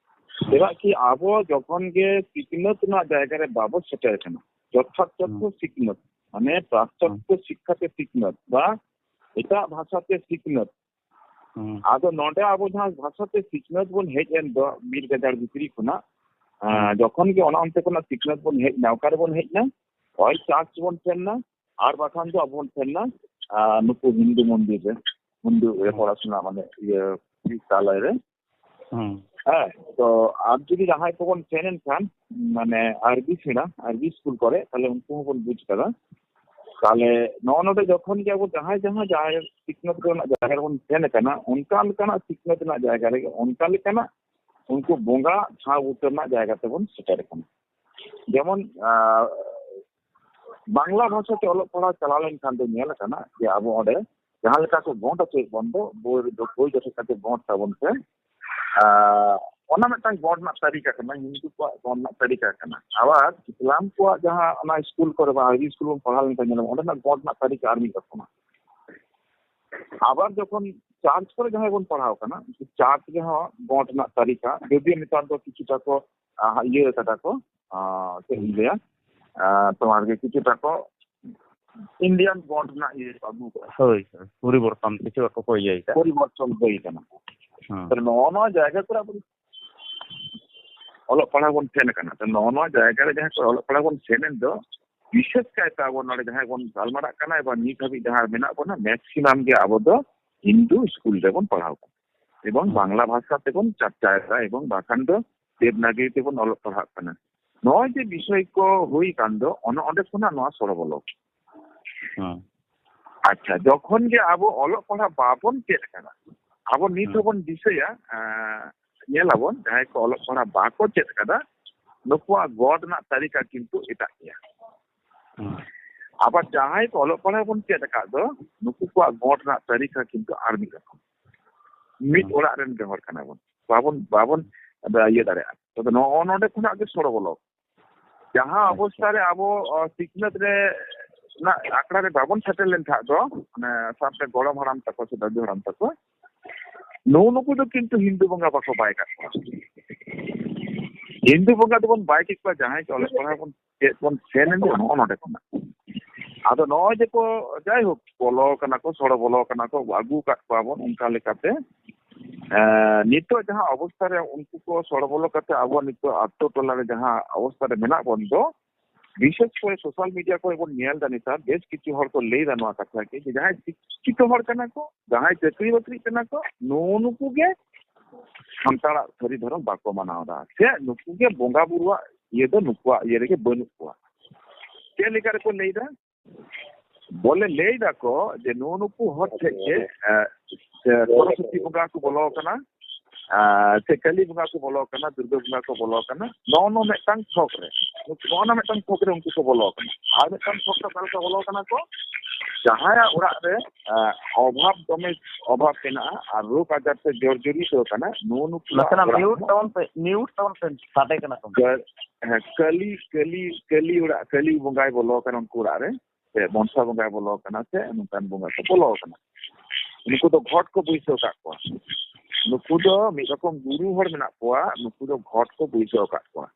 ᱪᱮᱫᱟᱜ ᱠᱤ ᱟᱵᱚ ᱡᱚᱠᱷᱚᱱ ᱜᱮ ᱥᱤᱠᱷᱱᱟᱹᱛ ᱨᱮᱱᱟᱜ ᱡᱟᱭᱜᱟ ᱨᱮ ᱵᱟᱵᱚ ᱥᱮᱴᱮᱨ ᱟᱠᱟᱱᱟ, ᱡᱚᱛᱷᱟᱛ ᱛᱚᱛᱛᱷᱚ ᱥᱤᱠᱷᱱᱟᱹᱛ, ᱢᱟᱱᱮ ᱯᱟᱥᱪᱟᱛᱛᱚ ᱥᱤᱠᱠᱷᱟ ᱛᱮ ᱥᱤᱠᱷᱱᱟᱹᱛ ᱵᱟ ᱮᱴᱟᱜ ᱵᱷᱟᱥᱟ ᱛᱮ ᱥᱤᱠᱷᱱᱟᱹᱛ, ᱦᱩᱸ᱾ ᱟᱫᱚ ᱱᱚᱰᱮ ᱟᱵᱚ ᱡᱟᱦᱟᱸ ᱵᱷᱟᱥᱟ ᱛᱮ ᱥᱤᱠᱷᱱᱟᱹᱛ ᱵᱚᱱ ᱦᱮᱡ ᱮᱱ ᱫᱚ ᱢᱤᱨ ᱜᱟᱡᱟᱲ ᱵᱷᱤᱛᱨᱤ ᱠᱷᱚᱱᱟᱜ, ᱟᱸ, ᱦᱩᱸ᱾ ᱡᱚᱠᱷᱚᱱ ᱜᱮ ᱚᱱᱟ ᱚᱱᱛᱮ ᱠᱷᱚᱱᱟᱜ ᱥᱤᱠᱷᱱᱟᱹᱛ ᱵᱚᱱ ᱦᱮᱡ ᱮᱱᱟ, ᱚᱠᱟ ᱨᱮᱵᱚᱱ ᱦᱮᱡ ᱮᱱᱟ? ᱦᱳᱭ ᱪᱟᱨᱪ ᱵᱚᱱ ᱥᱮᱱ ᱮᱱᱟ, ᱟᱨ ᱵᱟᱠᱷᱟᱱ ᱫᱚ ᱟᱵᱚ ᱵᱚᱱ ᱥᱮᱱ ᱮᱱᱟ, ᱟᱸ, ᱱᱩᱠᱩ ᱦᱤᱱᱫᱩ ᱢᱚᱱᱫᱤᱨ ᱨᱮ, ᱦᱤᱱᱫᱩ ᱤᱭᱟᱹ ᱦᱩᱸ᱾ ᱯᱚᱲᱟᱥᱩᱱᱟ ᱢᱟᱱᱮ ᱤᱭᱟᱹ ᱵᱤᱫᱽᱫᱟᱞᱚᱭ ᱨᱮ᱾ ᱦᱩᱸ᱾ ᱦᱮᱸ, ᱛᱚ ᱟᱨ ᱡᱩᱫᱤ ᱡᱟᱦᱟᱸᱭ ᱠᱚᱵᱚᱱ ᱥᱮᱱ ᱮᱱ ᱠᱷᱟᱱ, ᱢᱟᱱᱮ ᱟᱨᱵᱤ ᱥᱮᱬᱟ, ᱟᱨᱵᱤ ᱥᱠᱩᱞ ᱠᱚᱨᱮ, ᱛᱟᱦᱞᱮ ᱩᱱᱠᱩ ᱦᱚᱸᱵᱚᱱ ᱵᱩᱡᱽ ᱠᱟᱫᱟ᱾ ᱛᱟᱦᱞᱮ ᱱᱚᱜᱼᱚ ᱱᱚᱰᱮ ᱡᱚᱠᱷᱚᱱ ᱜᱮ ᱟᱵᱚ ᱡᱟᱦᱟᱸᱭ ᱡᱟᱦᱟᱸ ᱡᱟᱦᱟᱸᱭ ᱥᱤᱠᱷᱱᱟᱹᱛ ᱨᱮᱱᱟᱜ ᱡᱟᱭᱜᱟ ᱨᱮᱵᱚᱱ ᱥᱮᱱ ᱟᱠᱟᱱᱟ, ᱚᱱᱠᱟ ᱞᱮᱠᱟᱱᱟᱜ ᱥᱤᱠᱷᱱᱟᱹᱛ ᱨᱮᱱᱟᱜ ᱡᱟᱭᱜᱟ ᱨᱮᱜᱮ ᱚᱱᱠᱟ ᱞᱮᱠᱟᱱᱟᱜ ᱩᱱᱠᱩ ᱵᱚᱸᱜᱟ ᱴᱷᱟᱶ ᱩᱛᱟᱹᱨ ᱨᱮᱱᱟᱜ ᱡᱟᱭᱜᱟ ᱛᱮᱵᱚᱱ ᱥᱮᱴᱮᱨ ᱟᱠᱟᱱᱟ᱾ ᱡᱮᱢᱚᱱ, ᱟᱸ, ᱵᱟᱝᱞᱟ ᱵᱷᱟᱥᱟ ᱛᱮ ᱚᱞᱚᱜ ᱯᱟᱲᱦᱟᱣ ᱪᱟᱞᱟᱣ ᱞᱮᱱᱠᱷᱟᱱ ᱫᱚ ᱧᱮᱞ ᱟᱠᱟᱱᱟ ᱡᱮ ᱟᱵᱚ ᱚᱸᱰᱮ ᱡᱟᱦᱟᱸ ᱞᱮᱠᱟ ᱠᱚ ᱜᱚᱸᱰ ᱦᱚᱪᱚᱭᱮᱫ ᱵᱚᱱ ᱫᱚ, ᱵᱳᱭ ᱨᱮᱫᱚ ᱵᱳᱭ ᱡᱚᱴᱮᱫ ᱠᱟᱛᱮ ᱜᱚᱸᱰ ᱛᱟᱵᱚᱱ ᱯᱮ᱾ ᱟᱸ, ᱚᱱᱟ ᱢᱤᱫᱴᱟᱝ ᱜᱚᱸᱰ ᱨᱮᱱᱟᱜ ᱛᱟᱹᱨᱤᱠᱟ ᱠᱟᱱᱟ, ᱦᱤᱱᱫᱩ ᱠᱚᱣᱟᱜ ᱜᱚᱸᱰ ᱨᱮᱱᱟᱜ ᱛᱟᱹᱨᱤᱠᱟ ᱠᱟᱱᱟ᱾ ᱟᱵᱟᱨ ᱤᱥᱞᱟᱢ ᱠᱚᱣᱟᱜ ᱡᱟᱦᱟᱸ ᱚᱱᱟ ᱥᱠᱩᱞ ᱠᱚᱨᱮ ᱵᱟ ᱦᱟᱭ ᱥᱠᱩᱞ ᱵᱚᱱ ᱯᱟᱲᱦᱟᱣ ᱞᱮᱱᱠᱷᱟᱱ ᱧᱮᱞᱟᱵᱚᱱ, ᱚᱸᱰᱮᱱᱟᱜ ᱜᱚᱸᱰ ᱨᱮᱱᱟᱜ ᱛᱟᱹᱨᱤᱠᱟ ᱟᱨ ᱢᱤᱫ ᱨᱚᱠᱚᱢᱟ᱾ ᱟᱵᱟᱨ ᱡᱚᱠᱷᱚᱱ ᱪᱟᱨᱪ ᱠᱚᱨᱮ ᱡᱟᱦᱟᱸᱭ ᱵᱚᱱ ᱯᱟᱲᱦᱟᱣ ᱠᱟᱱᱟ, ᱪᱟᱨᱪ ᱨᱮᱦᱚᱸ ᱜᱚᱸᱰ ᱨᱮᱱᱟᱜ ᱛᱟᱹᱨᱤᱠᱟ, ᱡᱩᱫᱤ ᱱᱮᱛᱟᱨ ᱫᱚ ᱠᱤᱪᱷᱩᱴᱟ ᱠᱚ, ᱟᱸ, ᱤᱭᱟᱹ ᱠᱟᱫᱟ ᱠᱚ, ᱟᱸ, ᱪᱮᱫ ᱤᱧ ᱞᱟᱹᱭᱟ, ᱟᱸ, ᱛᱳᱢᱟᱨ ᱜᱮ ᱠᱤᱪᱷᱩᱴᱟ ᱠᱚ ᱤᱱᱰᱤᱭᱟᱱ ᱜᱚᱸᱰ ᱨᱮᱱᱟᱜ ᱤᱭᱟᱹ ᱠᱚ ᱟᱹᱜᱩ ᱠᱟᱜᱼᱟ᱾ ᱦᱳᱭ, ᱦᱳᱭ, ᱯᱚᱨᱤᱵᱚᱨᱛᱚᱱ ᱠᱤᱪᱷᱩ ᱟᱠᱚ ᱠᱚ ᱤᱭᱟᱹᱭ ᱠᱟᱜᱼᱟ᱾ ᱯᱚᱨᱤᱵᱚᱨᱛᱚᱱ ᱦᱩᱭ ᱠᱟᱱᱟ᱾ ᱦᱮᱸ᱾ ᱛᱟᱦᱞᱮ ᱱᱚᱜᱼᱚ ᱱᱚᱣᱟ ᱡᱟᱭᱜᱟ ᱠᱚᱨᱮ ᱟᱵᱚ ᱚᱞᱚᱜ ᱯᱟᱲᱦᱟᱣ ᱵᱚᱱ ᱥᱮᱱ ᱟᱠᱟᱱᱟ᱾ ᱛᱚ, ᱱᱚᱜᱼᱚ ᱱᱚᱣᱟ ᱡᱟᱭᱜᱟ ᱨᱮ ᱡᱟᱦᱟᱸ ᱠᱚᱨᱮ ᱚᱞᱚᱜ ᱯᱟᱲᱦᱟᱣ ᱵᱚᱱ ᱥᱮᱱ ᱮᱱ ᱫᱚ, ᱵᱤᱥᱮᱥ ᱠᱟᱭᱛᱮ ᱟᱵᱚ ᱱᱚᱰᱮ ᱡᱟᱦᱟᱸᱭ ᱵᱚᱱ ᱜᱟᱞᱢᱟᱨᱟᱜ ᱠᱟᱱᱟ, ᱮᱵᱚᱝ ᱱᱤᱛ ᱦᱟᱹᱵᱤᱡ ᱡᱟᱦᱟᱸ ᱢᱮᱱᱟᱜ ᱵᱚᱱᱟ, ᱢᱮᱠᱥᱤᱢᱟᱢ ᱜᱮ ᱟᱵᱚ ᱫᱚ ᱦᱤᱱᱫᱩ ᱥᱠᱩᱞ ᱨᱮᱵᱚᱱ ᱯᱟᱲᱦᱟᱣ ᱠᱟᱱᱟ᱾ ᱮᱵᱚᱝ ᱦᱩᱸ᱾ ᱵᱟᱝᱞᱟ ᱵᱷᱟᱥᱟ ᱛᱮᱵᱚᱱ ᱪᱟᱨᱪᱟᱭᱮᱫᱟ, ᱮᱵᱚᱝ ᱵᱟᱠᱷᱟᱱ ᱫᱚ ᱫᱮᱵᱽᱱᱟᱜᱤᱨᱤ ᱛᱮᱵᱚᱱ ᱚᱞᱚᱜ ᱯᱟᱲᱦᱟᱜ ᱠᱟᱱᱟ᱾ ᱱᱚᱜᱼᱚᱭ ᱡᱮ ᱵᱤᱥᱚᱭ ᱠᱚ ᱦᱩᱭ ᱠᱟᱱ ᱫᱚ, ᱚᱱᱮ ᱚᱸᱰᱮ ᱠᱷᱚᱱᱟᱜ ᱱᱚᱣᱟ ᱥᱚᱲᱚ ᱵᱚᱞᱚ᱾ ᱦᱩᱸ᱾ ᱟᱪᱪᱷᱟ, ᱡᱚᱠᱷᱚᱱ ᱜᱮ ᱟᱵᱚ ᱚᱞᱚᱜ ᱯᱟᱲᱦᱟᱜ ᱵᱟᱵᱚᱱ ᱪᱮᱫ ᱟᱠᱟᱫᱟ, ᱟᱵᱚ ᱱᱤᱛ ᱦᱩᱸ᱾ ᱦᱚᱸᱵᱚᱱ ᱫᱤᱥᱟᱹᱭᱟ, ᱮᱸ, ᱧᱮᱞᱟᱵᱚᱱ, ᱡᱟᱦᱟᱸᱭ ᱠᱚ ᱚᱞᱚᱜ ᱯᱟᱲᱦᱟᱜ ᱵᱟᱠᱚ ᱪᱮᱫ ᱟᱠᱟᱫᱟ, ᱱᱩᱠᱩᱣᱟᱜ ᱜᱚᱰ ᱨᱮᱱᱟᱜ ᱛᱟᱹᱨᱤᱠᱟ ᱠᱤᱱᱛᱩ ᱮᱴᱟᱜ ᱜᱮᱭᱟ᱾ ᱦᱩᱸ᱾ ᱟᱵᱟᱨ ᱡᱟᱦᱟᱸᱭ ᱠᱚ ᱚᱞᱚᱜ ᱯᱟᱲᱦᱟᱜ ᱵᱚᱱ ᱪᱮᱫ ᱟᱠᱟᱫ ᱫᱚ, ᱱᱩᱠᱩ ᱠᱚᱣᱟᱜ ᱜᱚᱰ ᱨᱮᱱᱟᱜ ᱛᱟᱹᱨᱤᱠᱟ ᱠᱤᱱᱛᱩ ᱟᱨ ᱢᱤᱫ ᱨᱚᱠᱚᱢ᱾ ᱢᱤᱫ ᱦᱩᱸ᱾ ᱚᱲᱟᱜ ᱨᱮᱱ ᱜᱮ ᱦᱚᱲ ᱠᱟᱱᱟ ᱵᱚᱱ, ᱵᱟᱵᱚᱱ, ᱵᱟᱵᱚᱱ ᱤᱭᱟᱹ ᱫᱟᱲᱮᱭᱟᱜᱼᱟ᱾ ᱛᱚᱵᱮ ᱱᱚᱜᱼᱚ ᱱᱚᱰᱮ ᱠᱷᱚᱱᱟᱜ ᱜᱮ ᱥᱚᱲᱚ ᱵᱚᱞᱚ᱾ ᱡᱟᱦᱟᱸ ᱟᱪᱪᱷᱟ᱾ ᱚᱵᱚᱥᱛᱷᱟ ᱨᱮ ᱟᱵᱚ, ᱚ, ᱥᱤᱠᱷᱱᱟᱹᱛ ᱨᱮ ᱚᱱᱟ ᱟᱠᱷᱲᱟ ᱨᱮ ᱵᱟᱵᱚᱱ ᱥᱮᱴᱮᱨ ᱞᱮᱱ ᱠᱷᱟᱱ ᱫᱚ, ᱢᱟᱱᱮ, ᱥᱟᱵ ᱠᱟᱜ ᱜᱚᱲᱚᱢ ᱦᱟᱲᱟᱢ ᱛᱟᱠᱚ ᱥᱮ ᱫᱟᱫᱩ ᱦᱟᱲᱟᱢ ᱛᱟᱠᱚ, ᱱᱩᱜᱼᱩ ᱱᱩᱠᱩ ᱫᱚ ᱠᱤᱱᱛᱩ ᱦᱤᱱᱫᱩ ᱵᱚᱸᱜᱟ ᱵᱟᱠᱚ ᱵᱟᱭ ᱠᱟᱜ ᱠᱚᱣᱟ᱾ ᱦᱤᱱᱫᱩ ᱵᱚᱸᱜᱟ ᱫᱚᱵᱚᱱ ᱵᱟᱭ ᱠᱮᱫ ᱠᱚᱣᱟ, ᱡᱟᱦᱟᱸᱭ ᱠᱚ ᱚᱞᱚᱜ ᱯᱟᱲᱦᱟᱜ ᱵᱚᱱ ᱪᱮᱫ ᱵᱚᱱ ᱥᱮᱱ ᱮᱱ ᱫᱚ ᱱᱚᱜᱼᱚ ᱱᱚᱰᱮ ᱠᱷᱚᱱᱟᱜ᱾ ᱟᱫᱚ ᱱᱚᱜᱼᱚᱭ ᱡᱮ ᱠᱚ, ᱡᱟᱭᱦᱳᱠ, ᱵᱚᱞᱚ ᱠᱟᱱᱟ ᱠᱚ, ᱥᱚᱲᱚ ᱵᱚᱞᱚ ᱠᱟᱱᱟ ᱠᱚ, ᱟᱹᱜᱩ ᱟᱠᱟᱫ ᱠᱚᱣᱟ ᱵᱚᱱ, ᱚᱱᱠᱟ ᱞᱮᱠᱟᱛᱮ, ᱮᱸ, ᱱᱤᱛᱚᱜ ᱡᱟᱦᱟᱸ ᱚᱵᱚᱥᱛᱷᱟ ᱨᱮ ᱩᱱᱠᱩ ᱠᱚ ᱥᱚᱲᱚ ᱵᱚᱞᱚ ᱠᱟᱛᱮ ᱟᱵᱚ ᱱᱤᱛᱚᱜ ᱟᱛᱳ ᱴᱚᱞᱟ ᱨᱮ ᱡᱟᱦᱟᱸ ᱚᱵᱚᱥᱛᱷᱟ ᱨᱮ ᱢᱮᱱᱟᱜ ᱵᱚᱱ ᱫᱚ, ᱵᱤᱥᱮᱥ ᱠᱚᱨᱮ ᱥᱳᱥᱟᱞ ᱢᱤᱰᱤᱭᱟ ᱠᱚᱨᱮ ᱵᱚᱱ ᱧᱮᱞ ᱮᱫᱟ ᱱᱮᱛᱟᱨ, ᱵᱮᱥ ᱠᱤᱪᱷᱩ ᱦᱚᱲ ᱠᱚ ᱞᱟᱹᱭ ᱮᱫᱟ ᱱᱚᱣᱟ ᱠᱟᱛᱷᱟ ᱜᱮ, ᱡᱮ ᱡᱟᱦᱟᱸᱭ ᱥᱤᱠᱠᱷᱤᱛᱚ ᱦᱚᱲ ᱠᱟᱱᱟ ᱠᱚ, ᱡᱟᱦᱟᱸᱭ ᱪᱟᱹᱠᱨᱤ ᱵᱟᱹᱠᱨᱤ ᱠᱟᱱᱟ ᱠᱚ, ᱱᱩᱜᱼᱩ ᱱᱩᱠᱩ ᱜᱮ ᱥᱟᱱᱛᱟᱲᱟᱜ ᱥᱟᱹᱨᱤ ᱫᱷᱚᱨᱚᱢ ᱵᱟᱠᱚ ᱢᱟᱱᱟᱣ ᱮᱫᱟ, ᱥᱮ ᱱᱩᱠᱩ ᱜᱮ ᱵᱚᱸᱜᱟ ᱵᱩᱨᱩᱣᱟᱜ ᱤᱭᱟᱹ ᱫᱚ ᱱᱩᱠᱩᱣᱟᱜ ᱤᱭᱟᱹ ᱨᱮᱜᱮ ᱵᱟᱹᱱᱩᱜ ᱠᱚᱣᱟ᱾ ᱪᱮᱫ ᱞᱮᱠᱟ ᱨᱮᱠᱚ ᱞᱟᱹᱭ ᱮᱫᱟ? ᱵᱚᱞᱮ ᱞᱟᱹᱭ ᱫᱟᱠᱚ ᱡᱮ ᱱᱩᱜᱼᱩ ᱱᱩᱠᱩ ᱦᱚᱲ ᱴᱷᱮᱡ ᱜᱮ, ᱮ, ᱥᱮ ᱥᱚᱨᱚᱥᱚᱛᱤ ᱵᱚᱸᱜᱟ ᱠᱚ ᱵᱚᱞᱚ ᱟᱠᱟᱱᱟ, ᱟᱨ ᱥᱮ ᱠᱟᱹᱞᱤ ᱵᱚᱸᱜᱟ ᱠᱚ ᱵᱚᱞᱚ ᱟᱠᱟᱱᱟ, ᱫᱩᱨᱜᱟᱹ ᱵᱚᱸᱜᱟ ᱠᱚ ᱵᱚᱞᱚ ᱟᱠᱟᱱᱟ, ᱱᱚᱜᱼᱚ ᱱᱚᱣᱟ ᱢᱤᱫᱴᱟᱝ ᱛᱷᱚᱠ ᱨᱮ, ᱱᱚᱜᱼᱚ ᱱᱚᱣᱟ ᱢᱤᱫᱴᱟᱝ ᱛᱷᱚᱠ ᱨᱮ ᱩᱱᱠᱩ ᱠᱚ ᱵᱚᱞᱚ ᱟᱠᱟᱱᱟ᱾ ᱟᱨ ᱢᱤᱫᱴᱟᱝ ᱛᱷᱚᱠ ᱨᱮ ᱚᱠᱟ ᱞᱮᱠᱟ ᱵᱚᱞᱚ ᱟᱠᱟᱱᱟ ᱠᱚ? ᱡᱟᱦᱟᱸᱭᱟᱜ ᱚᱲᱟᱜ ᱨᱮ, ᱮ, ᱚᱵᱷᱟᱵ, ᱫᱚᱢᱮ ᱚᱵᱷᱟᱵ ᱢᱮᱱᱟᱜᱼᱟ ᱟᱨ ᱨᱳᱜᱽ ᱟᱡᱟᱨ ᱛᱮ ᱡᱚᱨᱡᱚᱨᱤᱛᱚ ᱟᱠᱟᱱᱟ, ᱱᱩᱜᱼᱩ ᱱᱩᱠᱩᱣᱟᱜ ᱱᱟᱥᱮᱱᱟᱜ ᱚᱲᱟᱜ ᱢᱤᱭᱩᱴ ᱦᱚᱸ ᱛᱟᱵᱚᱱ ᱯᱮ, ᱢᱤᱭᱩᱴ ᱛᱟᱵᱚᱱ ᱯᱮ, ᱥᱟᱰᱮ ᱠᱟᱱᱟ ᱛᱚ᱾ ᱠᱟᱹ-, ᱦᱮᱸ, ᱠᱟᱹᱞᱤ, ᱠᱟᱹᱞᱤ, ᱠᱟᱹᱞᱤ ᱚᱲᱟᱜ, ᱠᱟᱹᱞᱤ ᱵᱚᱸᱜᱟᱭ ᱵᱚᱞᱚ ᱟᱠᱟᱱᱟ ᱩᱱᱠᱩ ᱚᱲᱟᱜ ᱨᱮ, ᱥᱮ ᱢᱚᱱᱥᱟ ᱵᱚᱸᱜᱟᱭ ᱵᱚᱞᱚ ᱟᱠᱟᱱᱟ, ᱥᱮ ᱱᱚᱝᱠᱟᱱ ᱵᱚᱸᱜᱟ ᱠᱚ ᱵᱚᱞᱚ ᱟᱠᱟᱱᱟ᱾ ᱱᱩᱠᱩ ᱫᱚ ᱜᱷᱚᱴ ᱠᱚ ᱵᱟᱹᱭᱥᱟᱹᱣ ᱟᱠᱟᱫ ᱠᱚᱣᱟ᱾ ᱱᱩᱠᱩ ᱫᱚ ᱢᱤᱫ ᱨᱚᱠᱚᱢ ᱜᱩᱨᱩ ᱦᱚᱲ ᱢᱮᱱᱟᱜ ᱠᱚᱣᱟ, ᱱᱩᱠᱩ ᱫᱚ ᱜᱷᱚᱴ ᱠᱚ ᱵᱟᱹᱭᱥᱟᱹᱣ ᱟᱠᱟᱫ ᱠᱚᱣᱟ᱾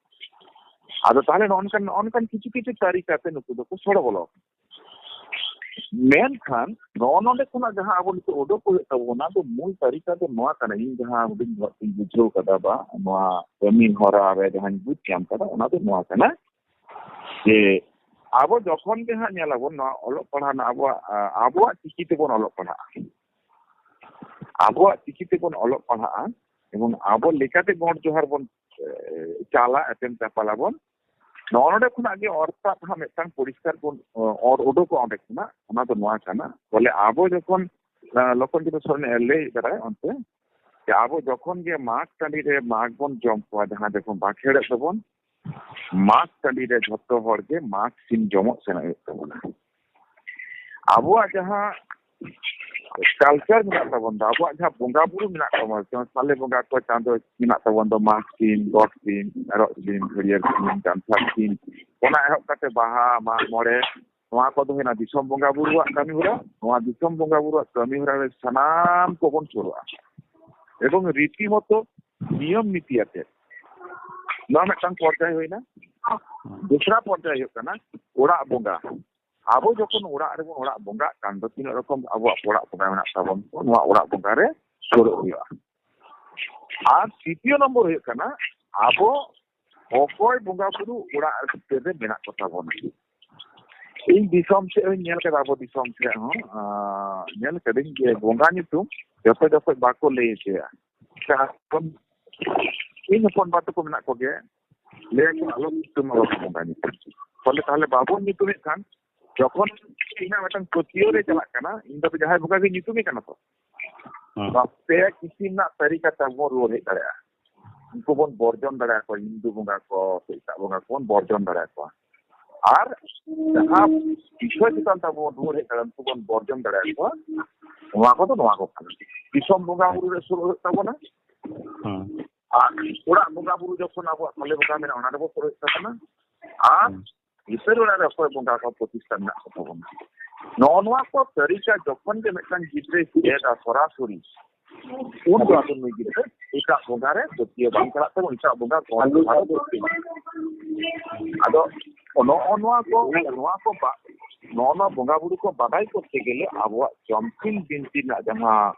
ᱟᱫᱚ ᱛᱟᱦᱞᱮ ᱱᱚᱜᱼᱚ ᱱᱚᱝᱠᱟᱱ, ᱱᱚᱜᱼᱚ ᱱᱚᱝᱠᱟᱱ ᱠᱤᱪᱷᱩ ᱠᱤᱪᱷᱩ ᱛᱟᱹᱨᱤᱠᱟ ᱛᱮ ᱱᱩᱠᱩ ᱫᱚᱠᱚ ᱥᱚᱲᱚ ᱵᱚᱞᱚ ᱟᱠᱟᱱᱟ᱾ ᱢᱮᱱᱠᱷᱟᱱ ᱱᱚᱜᱼᱚ ᱱᱚᱰᱮ ᱠᱷᱚᱱᱟᱜ ᱡᱟᱦᱟᱸ ᱟᱵᱚ ᱱᱤᱛᱚᱜ ᱩᱰᱩᱠ ᱦᱩᱭᱩᱜ ᱛᱟᱵᱚᱱᱟ, ᱫᱚ ᱢᱩᱞ ᱛᱟᱹᱨᱤᱠᱟ ᱫᱚ ᱱᱚᱣᱟ ᱠᱟᱱᱟ᱾ ᱤᱧ ᱡᱟᱦᱟᱸ ᱦᱩᱰᱤᱧ ᱵᱚᱦᱚᱜ ᱛᱤᱧ ᱵᱩᱡᱷᱟᱹᱣ ᱠᱟᱫᱟ ᱵᱟ ᱱᱚᱣᱟ ᱠᱟᱹᱢᱤ ᱦᱚᱨᱟ ᱨᱮ ᱡᱟᱦᱟᱸᱧ ᱵᱩᱡᱽ ᱧᱟᱢ ᱠᱟᱫᱟ, ᱚᱱᱟ ᱫᱚ ᱱᱚᱣᱟ ᱠᱟᱱᱟ ᱡᱮ ᱟᱵᱚ ᱡᱚᱠᱷᱚᱱ ᱜᱮ ᱦᱟᱸᱜ ᱧᱮᱞᱟᱵᱚᱱ ᱱᱚᱣᱟ ᱚᱞᱚᱜ ᱯᱟᱲᱦᱟᱣ ᱨᱮᱱᱟᱜ ᱟᱵᱚᱣᱟᱜ, ᱟ, ᱟᱵᱚᱣᱟᱜ ᱪᱤᱠᱤ ᱛᱮᱵᱚᱱ ᱚᱞᱚᱜ ᱯᱟᱲᱦᱟᱜᱼᱟ, ᱟᱵᱚᱣᱟᱜ ᱪᱤᱠᱤ ᱛᱮᱵᱚᱱ ᱚᱞᱚᱜ ᱯᱟᱲᱦᱟᱜᱼᱟ ᱮᱵᱚᱝ ᱟᱵᱚ ᱞᱮᱠᱟᱛᱮ ᱜᱚᱸᱰ ᱡᱚᱦᱟᱨ ᱵᱚᱱ, ᱮ, ᱪᱟᱞᱟ, ᱮᱯᱮᱢ ᱪᱟᱯᱟᱞ ᱟᱵᱚᱱ, ᱱᱚᱜᱼᱚ ᱱᱚᱰᱮ ᱠᱷᱚᱱᱟᱜ ᱜᱮ ᱚᱨᱛᱷᱟᱛ ᱦᱟᱸᱜ ᱢᱤᱫᱴᱟᱝ ᱯᱚᱨᱤᱥᱠᱟᱨ ᱵᱚᱱ, ᱚ, ᱚᱨ ᱩᱰᱩᱠᱚᱜᱼᱟ ᱚᱸᱰᱮ ᱠᱷᱚᱱᱟᱜ᱾ ᱚᱱᱟ ᱫᱚ ᱱᱚᱣᱟ ᱠᱟᱱᱟ, ᱵᱚᱞᱮ ᱟᱵᱚ ᱡᱚᱠᱷᱚᱱ, ᱟ, ᱞᱚᱠᱷᱚᱱ ᱪᱚᱸᱫᱽᱨᱚ ᱥᱚᱨᱮᱱ ᱮ ᱞᱟᱹᱭ ᱠᱟᱫᱟᱭ ᱚᱱᱛᱮ, ᱡᱮ ᱟᱵᱚ ᱡᱚᱠᱷᱚᱱ ᱜᱮ ᱢᱟᱜᱽ ᱴᱟᱺᱰᱤ ᱨᱮ ᱢᱟᱜᱽ ᱵᱚᱱ ᱡᱚᱢ ᱠᱚᱣᱟ, ᱡᱟᱦᱟᱸ ᱡᱚᱠᱷᱚᱱ ᱵᱟᱸᱠᱷᱮᱲᱚᱜ ᱫᱚᱵᱚᱱ, ᱢᱟᱜᱽ ᱴᱟᱺᱰᱤ ᱨᱮ ᱡᱷᱚᱛᱚ ᱦᱚᱲ ᱜᱮ ᱢᱟᱜᱽ ᱥᱤᱢ ᱡᱚᱢᱚᱜ ᱥᱮᱱᱚᱜ ᱦᱩᱭᱩᱜ ᱛᱟᱵᱚᱱᱟ᱾ ᱟᱵᱚᱣᱟᱜ ᱡᱟᱦᱟᱸ ᱠᱟᱞᱪᱟᱨ ᱢᱮᱱᱟᱜ ᱛᱟᱵᱚᱱ ᱫᱚ, ᱟᱵᱚᱣᱟᱜ ᱡᱟᱦᱟᱸ ᱵᱚᱸᱜᱟ ᱵᱩᱨᱩ ᱢᱮᱱᱟᱜ ᱛᱟᱵᱚᱱᱟ, ᱡᱮᱢᱚᱱ ᱥᱟᱞᱮ ᱵᱚᱸᱜᱟ ᱠᱚ, ᱪᱟᱸᱫᱚ ᱢᱮᱱᱟᱜ ᱛᱟᱵᱚᱱ ᱫᱚ, ᱢᱟᱜᱽ ᱥᱤᱢ, ᱜᱚᱴ ᱥᱤᱢ, ᱮᱨᱚᱜ ᱥᱤᱢ, ᱦᱟᱹᱨᱭᱟᱹᱲ ᱥᱤᱢ, ᱡᱟᱱᱛᱷᱟᱲ ᱥᱤᱢ, ᱚᱱᱟ ᱮᱦᱚᱵ ᱠᱟᱛᱮ ᱵᱟᱦᱟ, ᱢᱟᱜ ᱢᱚᱬᱮ, ᱱᱚᱣᱟ ᱠᱚᱫᱚ ᱦᱩᱭᱱᱟ ᱫᱤᱥᱚᱢ ᱵᱚᱸᱜᱟ ᱵᱩᱨᱩᱣᱟᱜ ᱠᱟᱹᱢᱤ ᱦᱚᱨᱟ᱾ ᱱᱚᱣᱟ ᱫᱤᱥᱚᱢ ᱵᱚᱸᱜᱟ ᱵᱩᱨᱩᱣᱟᱜ ᱠᱟᱹᱢᱤ ᱦᱚᱨᱟ ᱨᱮ ᱥᱟᱱᱟᱢ ᱠᱚᱵᱚᱱ ᱥᱩᱨᱩᱜᱼᱟ ᱮᱵᱚᱝ ᱨᱤᱛᱤ ᱢᱚᱛᱚ ᱱᱤᱭᱚᱢ ᱱᱤᱛᱤ ᱟᱛᱮ᱾ ᱱᱚᱣᱟ ᱢᱤᱫᱴᱟᱝ ᱯᱚᱨᱡᱟᱭ ᱦᱩᱭᱱᱟ᱾ ᱫᱚᱥᱨᱟ ᱯᱚᱨᱡᱟᱭ ᱦᱩᱭᱩᱜ ᱠᱟᱱᱟ ᱚᱲᱟᱜ ᱵᱚᱸᱜᱟ᱾ ᱟᱵᱚ ᱡᱚᱠᱷᱚᱱ ᱚᱲᱟᱜ ᱨᱮᱵᱚᱱ ᱚᱲᱟᱜ ᱵᱚᱸᱜᱟᱜ ᱠᱟᱱ ᱫᱚ, ᱛᱤᱱᱟᱹᱜ ᱨᱚᱠᱚᱢ ᱟᱵᱚᱣᱟᱜ ᱚᱲᱟᱜ ᱵᱚᱸᱜᱟ ᱢᱮᱱᱟᱜ ᱛᱟᱵᱚᱱ, ᱱᱚᱣᱟ ᱚᱲᱟᱜ ᱵᱚᱸᱜᱟ ᱨᱮ ᱥᱩᱨᱩᱜ ᱦᱩᱭᱩᱜᱼᱟ᱾ ᱟᱨ ᱛᱨᱤᱛᱤᱭᱚ ᱱᱚᱢᱵᱚᱨ ᱦᱩᱭᱩᱜ ᱠᱟᱱᱟ, ᱟᱵᱚ ᱚᱠᱚᱭ ᱵᱚᱸᱜᱟ ᱵᱩᱨᱩ ᱚᱲᱟᱜ ᱵᱷᱤᱛᱤᱨ ᱨᱮ ᱢᱮᱱᱟᱜ ᱠᱚ ᱛᱟᱵᱚᱱᱟ᱾ ᱤᱧ ᱫᱤᱥᱚᱢ ᱥᱮᱫ ᱦᱚᱸᱧ ᱧᱮᱞ ᱠᱟᱫᱟ, ᱟᱵᱚ ᱫᱤᱥᱚᱢ ᱥᱮᱫ ᱦᱚᱸ, ᱟᱸ, ᱧᱮᱞ ᱠᱟᱫᱟᱹᱧ ᱡᱮ ᱵᱚᱸᱜᱟ ᱧᱩᱛᱩᱢ ᱡᱚᱛᱚ ᱡᱚᱠᱷᱚᱡ ᱵᱟᱠᱚ ᱞᱟᱹᱭ ᱦᱚᱪᱚᱭᱟ᱾ ᱡᱟᱦᱟᱸ ᱤᱧ ᱦᱚᱯᱚᱱ ᱵᱟ ᱛᱟᱠᱚ ᱢᱮᱱᱟᱜ ᱠᱚᱜᱮ, ᱞᱟᱹᱭ ᱟᱠᱚ, "ᱟᱞᱚ ᱧᱩᱛᱩᱢ ᱟᱵᱚ ᱵᱚᱸᱜᱟ ᱧᱩᱛᱩᱢ᱾" ᱵᱚᱞᱮ ᱛᱟᱦᱞᱮ ᱵᱟᱵᱚᱱ ᱧᱩᱛᱩᱢᱮᱫ ᱠᱷᱟᱱ, ᱡᱚᱠᱷᱚᱱ ᱤᱧᱟᱹᱜ ᱢᱤᱫᱴᱟᱝ ᱯᱟᱹᱛᱭᱟᱹᱣ ᱨᱮ ᱪᱟᱞᱟᱜ ᱠᱟᱱᱟ, ᱤᱧ ᱫᱚ ᱡᱟᱦᱟᱸᱭ ᱵᱚᱸᱜᱟ ᱜᱮ ᱧᱩᱛᱩᱢᱮ ᱠᱟᱱᱟ ᱛᱚ, ᱦᱮᱸ᱾ ᱱᱚᱣᱟ ᱯᱮ ᱠᱤᱥᱤᱢ ᱨᱮᱱᱟᱜ ᱛᱟᱹᱨᱤᱠᱟ ᱛᱮ ᱵᱚᱱ ᱨᱩᱣᱟᱹᱲ ᱦᱮᱡ ᱫᱟᱲᱮᱭᱟᱜᱼᱟ᱾ ᱩᱱᱠᱩ ᱵᱚᱱ ᱵᱚᱨᱡᱚᱱ ᱫᱟᱲᱮᱭᱟᱠᱚᱣᱟ, ᱦᱤᱱᱫᱩ ᱵᱚᱸᱜᱟ ᱠᱚ ᱥᱮ ᱮᱴᱟᱜ ᱵᱚᱸᱜᱟ ᱠᱚᱵᱚᱱ ᱵᱚᱨᱡᱚᱱ ᱫᱟᱲᱮᱭᱟᱠᱚᱣᱟ᱾ ᱟᱨ ᱡᱟᱦᱟᱸ ᱵᱤᱥᱚᱭ ᱪᱮᱛᱟᱱ ᱛᱟᱵᱚ ᱵᱚᱱ ᱨᱩᱣᱟᱹᱲ ᱦᱮᱡ ᱫᱟᱲᱮᱭᱟᱜᱼᱟ, ᱩᱱᱠᱩ ᱵᱚᱱ ᱵᱚᱨᱡᱚᱱ ᱫᱟᱲᱮᱭᱟᱠᱚᱣᱟ᱾ ᱱᱚᱣᱟ ᱠᱚᱫᱚ ᱱᱚᱣᱟ ᱠᱚ ᱠᱟᱱᱟ᱾ ᱫᱤᱥᱚᱢ ᱵᱚᱸᱜᱟ ᱵᱩᱨᱩ ᱨᱮ ᱥᱩᱨ ᱦᱩᱭᱩᱜ ᱛᱟᱵᱚᱱᱟ᱾ ᱦᱮᱸ᱾ ᱟᱨ ᱚᱲᱟᱜ ᱵᱚᱸᱜᱟ ᱵᱩᱨᱩ ᱡᱚᱠᱷᱚᱱ ᱟᱵᱚᱣᱟᱜ ᱥᱟᱞᱮ ᱵᱚᱸᱜᱟ ᱢᱮᱱᱟᱜᱼᱟ, ᱚᱱᱟ ᱨᱮᱵᱚ ᱥᱩᱨ ᱦᱩᱭᱩᱜ ᱛᱟᱵᱚᱱᱟ᱾ ᱟᱨ ᱦᱮᱸ᱾ ᱵᱷᱤᱛᱟᱹᱨ ᱚᱲᱟᱜ ᱨᱮ ᱚᱠᱚᱭ ᱵᱚᱸᱜᱟ ᱠᱚ ᱯᱨᱚᱛᱤᱥᱴᱷᱟ ᱢᱮᱱᱟᱜ ᱠᱚ ᱛᱟᱵᱚᱱᱟ᱾ ᱱᱚᱜᱼᱚ ᱱᱚᱣᱟ ᱠᱚ ᱛᱟᱹᱨᱤᱠᱟ ᱡᱚᱠᱷᱚᱱ ᱜᱮ ᱢᱤᱫᱴᱟᱝ ᱜᱤᱫᱽᱨᱟᱹᱭ ᱪᱮᱫᱟ ᱥᱚᱨᱟᱥᱚᱨᱤ, ᱩᱱ ᱫᱚ ᱟᱫᱚ ᱱᱩᱭ ᱜᱤᱫᱽᱨᱟᱹ ᱮᱴᱟᱜ ᱵᱚᱸᱜᱟ ᱨᱮ ᱯᱟᱹᱛᱭᱟᱹᱣ ᱵᱟᱝ ᱪᱟᱞᱟᱜ ᱛᱟᱵᱚᱱ, ᱮᱴᱟᱜ ᱵᱚᱸᱜᱟ ᱠᱚ ᱟᱫᱚ ᱱᱚᱜᱼᱚ ᱱᱚᱣᱟ ᱠᱚ, ᱱᱚᱣᱟ ᱠᱚ ᱵᱟ-, ᱱᱚᱜᱼᱚ ᱱᱚᱣᱟ ᱵᱚᱸᱜᱟ ᱵᱩᱨᱩ ᱠᱚ ᱵᱟᱰᱟᱭ ᱠᱚᱨᱛᱮ ᱜᱮᱞᱮ ᱟᱵᱚᱣᱟᱜ ᱡᱚᱢᱥᱤᱢ ᱵᱤᱱᱛᱤ ᱨᱮᱱᱟᱜ ᱡᱟᱦᱟᱸ,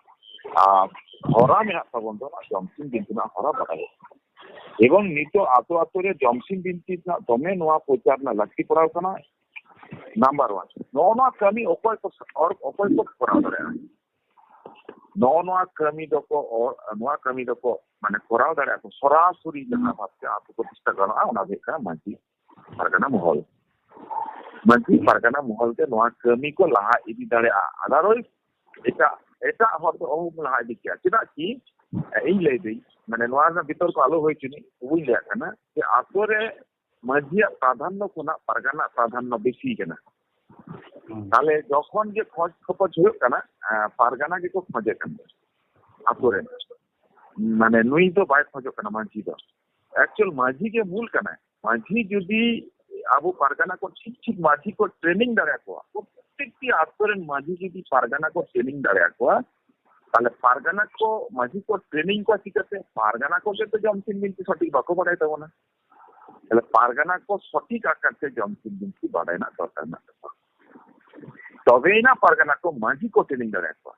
ᱟ, ᱦᱚᱨᱟ ᱢᱮᱱᱟᱜ ᱛᱟᱵᱚᱱ ᱫᱚ, ᱚᱱᱟ ᱡᱚᱢᱥᱤᱢ ᱵᱤᱱᱛᱤ ᱨᱮᱱᱟᱜ ᱦᱚᱨᱟ ᱵᱟᱰᱟᱭᱚᱜ ᱠᱟᱱᱟ᱾ ᱮᱵᱚᱝ ᱱᱤᱛᱚᱜ ᱟᱛᱳ ᱟᱛᱳ ᱨᱮ ᱡᱚᱢᱥᱤᱢ ᱵᱤᱱᱛᱤ ᱨᱮᱱᱟᱜ ᱫᱚᱢᱮ ᱱᱚᱣᱟ ᱯᱨᱚᱪᱟᱨ ᱨᱮᱱᱟᱜ ᱞᱟᱹᱠᱛᱤ ᱯᱟᱲᱟᱣ ᱠᱟᱱᱟ᱾ ᱱᱟᱢᱵᱟᱨ ᱚᱣᱟᱱ, ᱱᱚᱜᱼᱚ ᱱᱚᱣᱟ ᱠᱟᱹᱢᱤ ᱚᱠᱚᱭ ᱠᱚ ᱥ-, ᱚᱨ-, ᱚᱠᱚᱭ ᱠᱚ ᱠᱚᱨᱟᱣ ᱫᱟᱲᱮᱭᱟᱜᱼᱟ? ᱱᱚᱜᱼᱚ ᱱᱚᱣᱟ ᱠᱟᱹᱢᱤ ᱫᱚᱠᱚ ᱚᱨ-, ᱱᱚᱣᱟ ᱠᱟᱹᱢᱤ ᱫᱚᱠᱚ ᱢᱟᱱᱮ ᱠᱚᱨᱟᱣ ᱫᱟᱲᱮᱭᱟᱜᱼᱟ ᱠᱚ ᱥᱚᱨᱟᱥᱚᱨᱤ ᱡᱟᱦᱟᱸ ᱵᱷᱟᱵᱛᱮ ᱟᱛᱳ ᱯᱨᱚᱛᱤᱥᱴᱷᱟ ᱜᱟᱱᱚᱜᱼᱟ, ᱚᱱᱟ ᱫᱚ ᱦᱩᱭᱩᱜ ᱠᱟᱱᱟ ᱢᱟᱹᱡᱷᱤ ᱯᱟᱨᱜᱟᱱᱟ ᱢᱚᱦᱚᱞ᱾ ᱢᱟᱹᱡᱷᱤ ᱯᱟᱨᱜᱟᱱᱟ ᱢᱚᱦᱚᱞ ᱛᱮ ᱱᱚᱣᱟ ᱠᱟᱹᱢᱤ ᱠᱚ ᱞᱟᱦᱟ ᱤᱫᱤ ᱫᱟᱲᱮᱭᱟᱜᱼᱟ᱾ Otherwise ᱮᱴᱟᱜ, ᱮᱴᱟᱜ ᱦᱚᱲ ᱫᱚ ᱚᱦᱚᱢ ᱞᱟᱦᱟ ᱤᱫᱤ ᱠᱮᱭᱟ᱾ ᱪᱮᱫᱟᱜ ᱠᱤ ᱤᱧ ᱞᱟᱹᱭ ᱫᱟᱹᱧ, ᱢᱟᱱᱮ ᱱᱚᱣᱟ ᱨᱮᱱᱟᱜ ᱵᱤᱛᱚᱨᱠᱚ ᱟᱞᱚ ᱦᱩᱭ ᱦᱚᱪᱚᱱᱤᱡ, ᱵᱟᱹᱧ ᱞᱟᱹᱭᱟᱜ ᱠᱟᱱᱟ ᱡᱮ ᱟᱛᱳ ᱨᱮ ᱢᱟᱹᱡᱷᱤᱭᱟᱜ ᱯᱨᱟᱫᱷᱟᱱᱱᱚ ᱠᱷᱚᱱᱟᱜ ᱯᱟᱨᱜᱟᱱᱟᱜ ᱯᱨᱟᱫᱷᱟᱱᱱᱚ ᱵᱮᱥᱤ ᱠᱟᱱᱟ᱾ ᱦᱩᱸ᱾ ᱛᱟᱦᱞᱮ ᱡᱚᱠᱷᱚᱱ ᱜᱮ ᱠᱷᱚᱡᱽ ᱠᱷᱚᱯᱚᱡ ᱦᱩᱭᱩᱜ ᱠᱟᱱᱟ, ᱮᱸ, ᱯᱟᱨᱜᱟᱱᱟ ᱜᱮᱠᱚ ᱠᱷᱚᱡᱮ ᱠᱟᱱᱟ ᱟᱛᱳ ᱨᱮ᱾ ᱢᱟᱱᱮ ᱱᱩᱭ ᱫᱚ ᱵᱟᱭ ᱠᱷᱚᱡᱚᱜ ᱠᱟᱱᱟ ᱢᱟᱹᱡᱷᱤ ᱫᱚ᱾ Actual ᱢᱟᱹᱡᱷᱤ ᱜᱮ ᱢᱩᱞ ᱠᱟᱱᱟᱭ᱾ ᱢᱟᱹᱡᱷᱤ ᱡᱩᱫᱤ ᱟᱵᱚ ᱯᱟᱨᱜᱟᱱᱟ ᱠᱚ ᱴᱷᱤᱠ ᱴᱷᱤᱠ ᱢᱟᱹᱡᱷᱤ ᱠᱚ training ᱫᱟᱲᱮᱭᱟᱠᱚᱣᱟ, ᱯᱨᱚᱛᱮᱠᱴᱤ ᱟᱛᱳ ᱨᱮᱱ ᱢᱟᱹᱡᱷᱤ ᱡᱩᱫᱤ ᱯᱟᱨᱜᱟᱱᱟ ᱠᱚ training ᱫᱟᱲᱮᱭᱟᱠᱚᱣᱟ, ᱛᱟᱦᱞᱮ ᱯᱟᱨᱜᱟᱱᱟ ᱠᱚ ᱢᱟᱹᱡᱷᱤ ᱠᱚ training ᱠᱚᱣᱟ ᱪᱤᱠᱟᱹᱛᱮ? ᱯᱟᱨᱜᱟᱱᱟ ᱠᱚᱜᱮ ᱛᱚ ᱡᱚᱢᱥᱤᱢ ᱵᱤᱱᱛᱤ ᱥᱚᱴᱷᱤᱠ ᱵᱟᱠᱚ ᱵᱟᱲᱟᱭ ᱛᱟᱵᱚᱱᱟ᱾ ᱛᱟᱦᱞᱮ ᱯᱟᱨᱜᱟᱱᱟ ᱠᱚ ᱥᱚᱴᱷᱤᱠ ᱟᱠᱟᱨ ᱛᱮ ᱡᱚᱢᱥᱤᱢ ᱵᱤᱱᱛᱤ ᱵᱟᱲᱟᱭ ᱨᱮᱱᱟᱜ ᱫᱚᱨᱠᱟᱨ ᱢᱮᱱᱟᱜ ᱛᱟᱠᱚᱣᱟ᱾ ᱛᱚᱵᱮᱭᱮᱱᱟ ᱯᱟᱨᱜᱟᱱᱟ ᱠᱚ ᱢᱟᱹᱡᱷᱤ ᱠᱚ ᱴᱨᱮᱱᱤᱝ ᱫᱟᱲᱮᱭᱟᱠᱚᱣᱟ᱾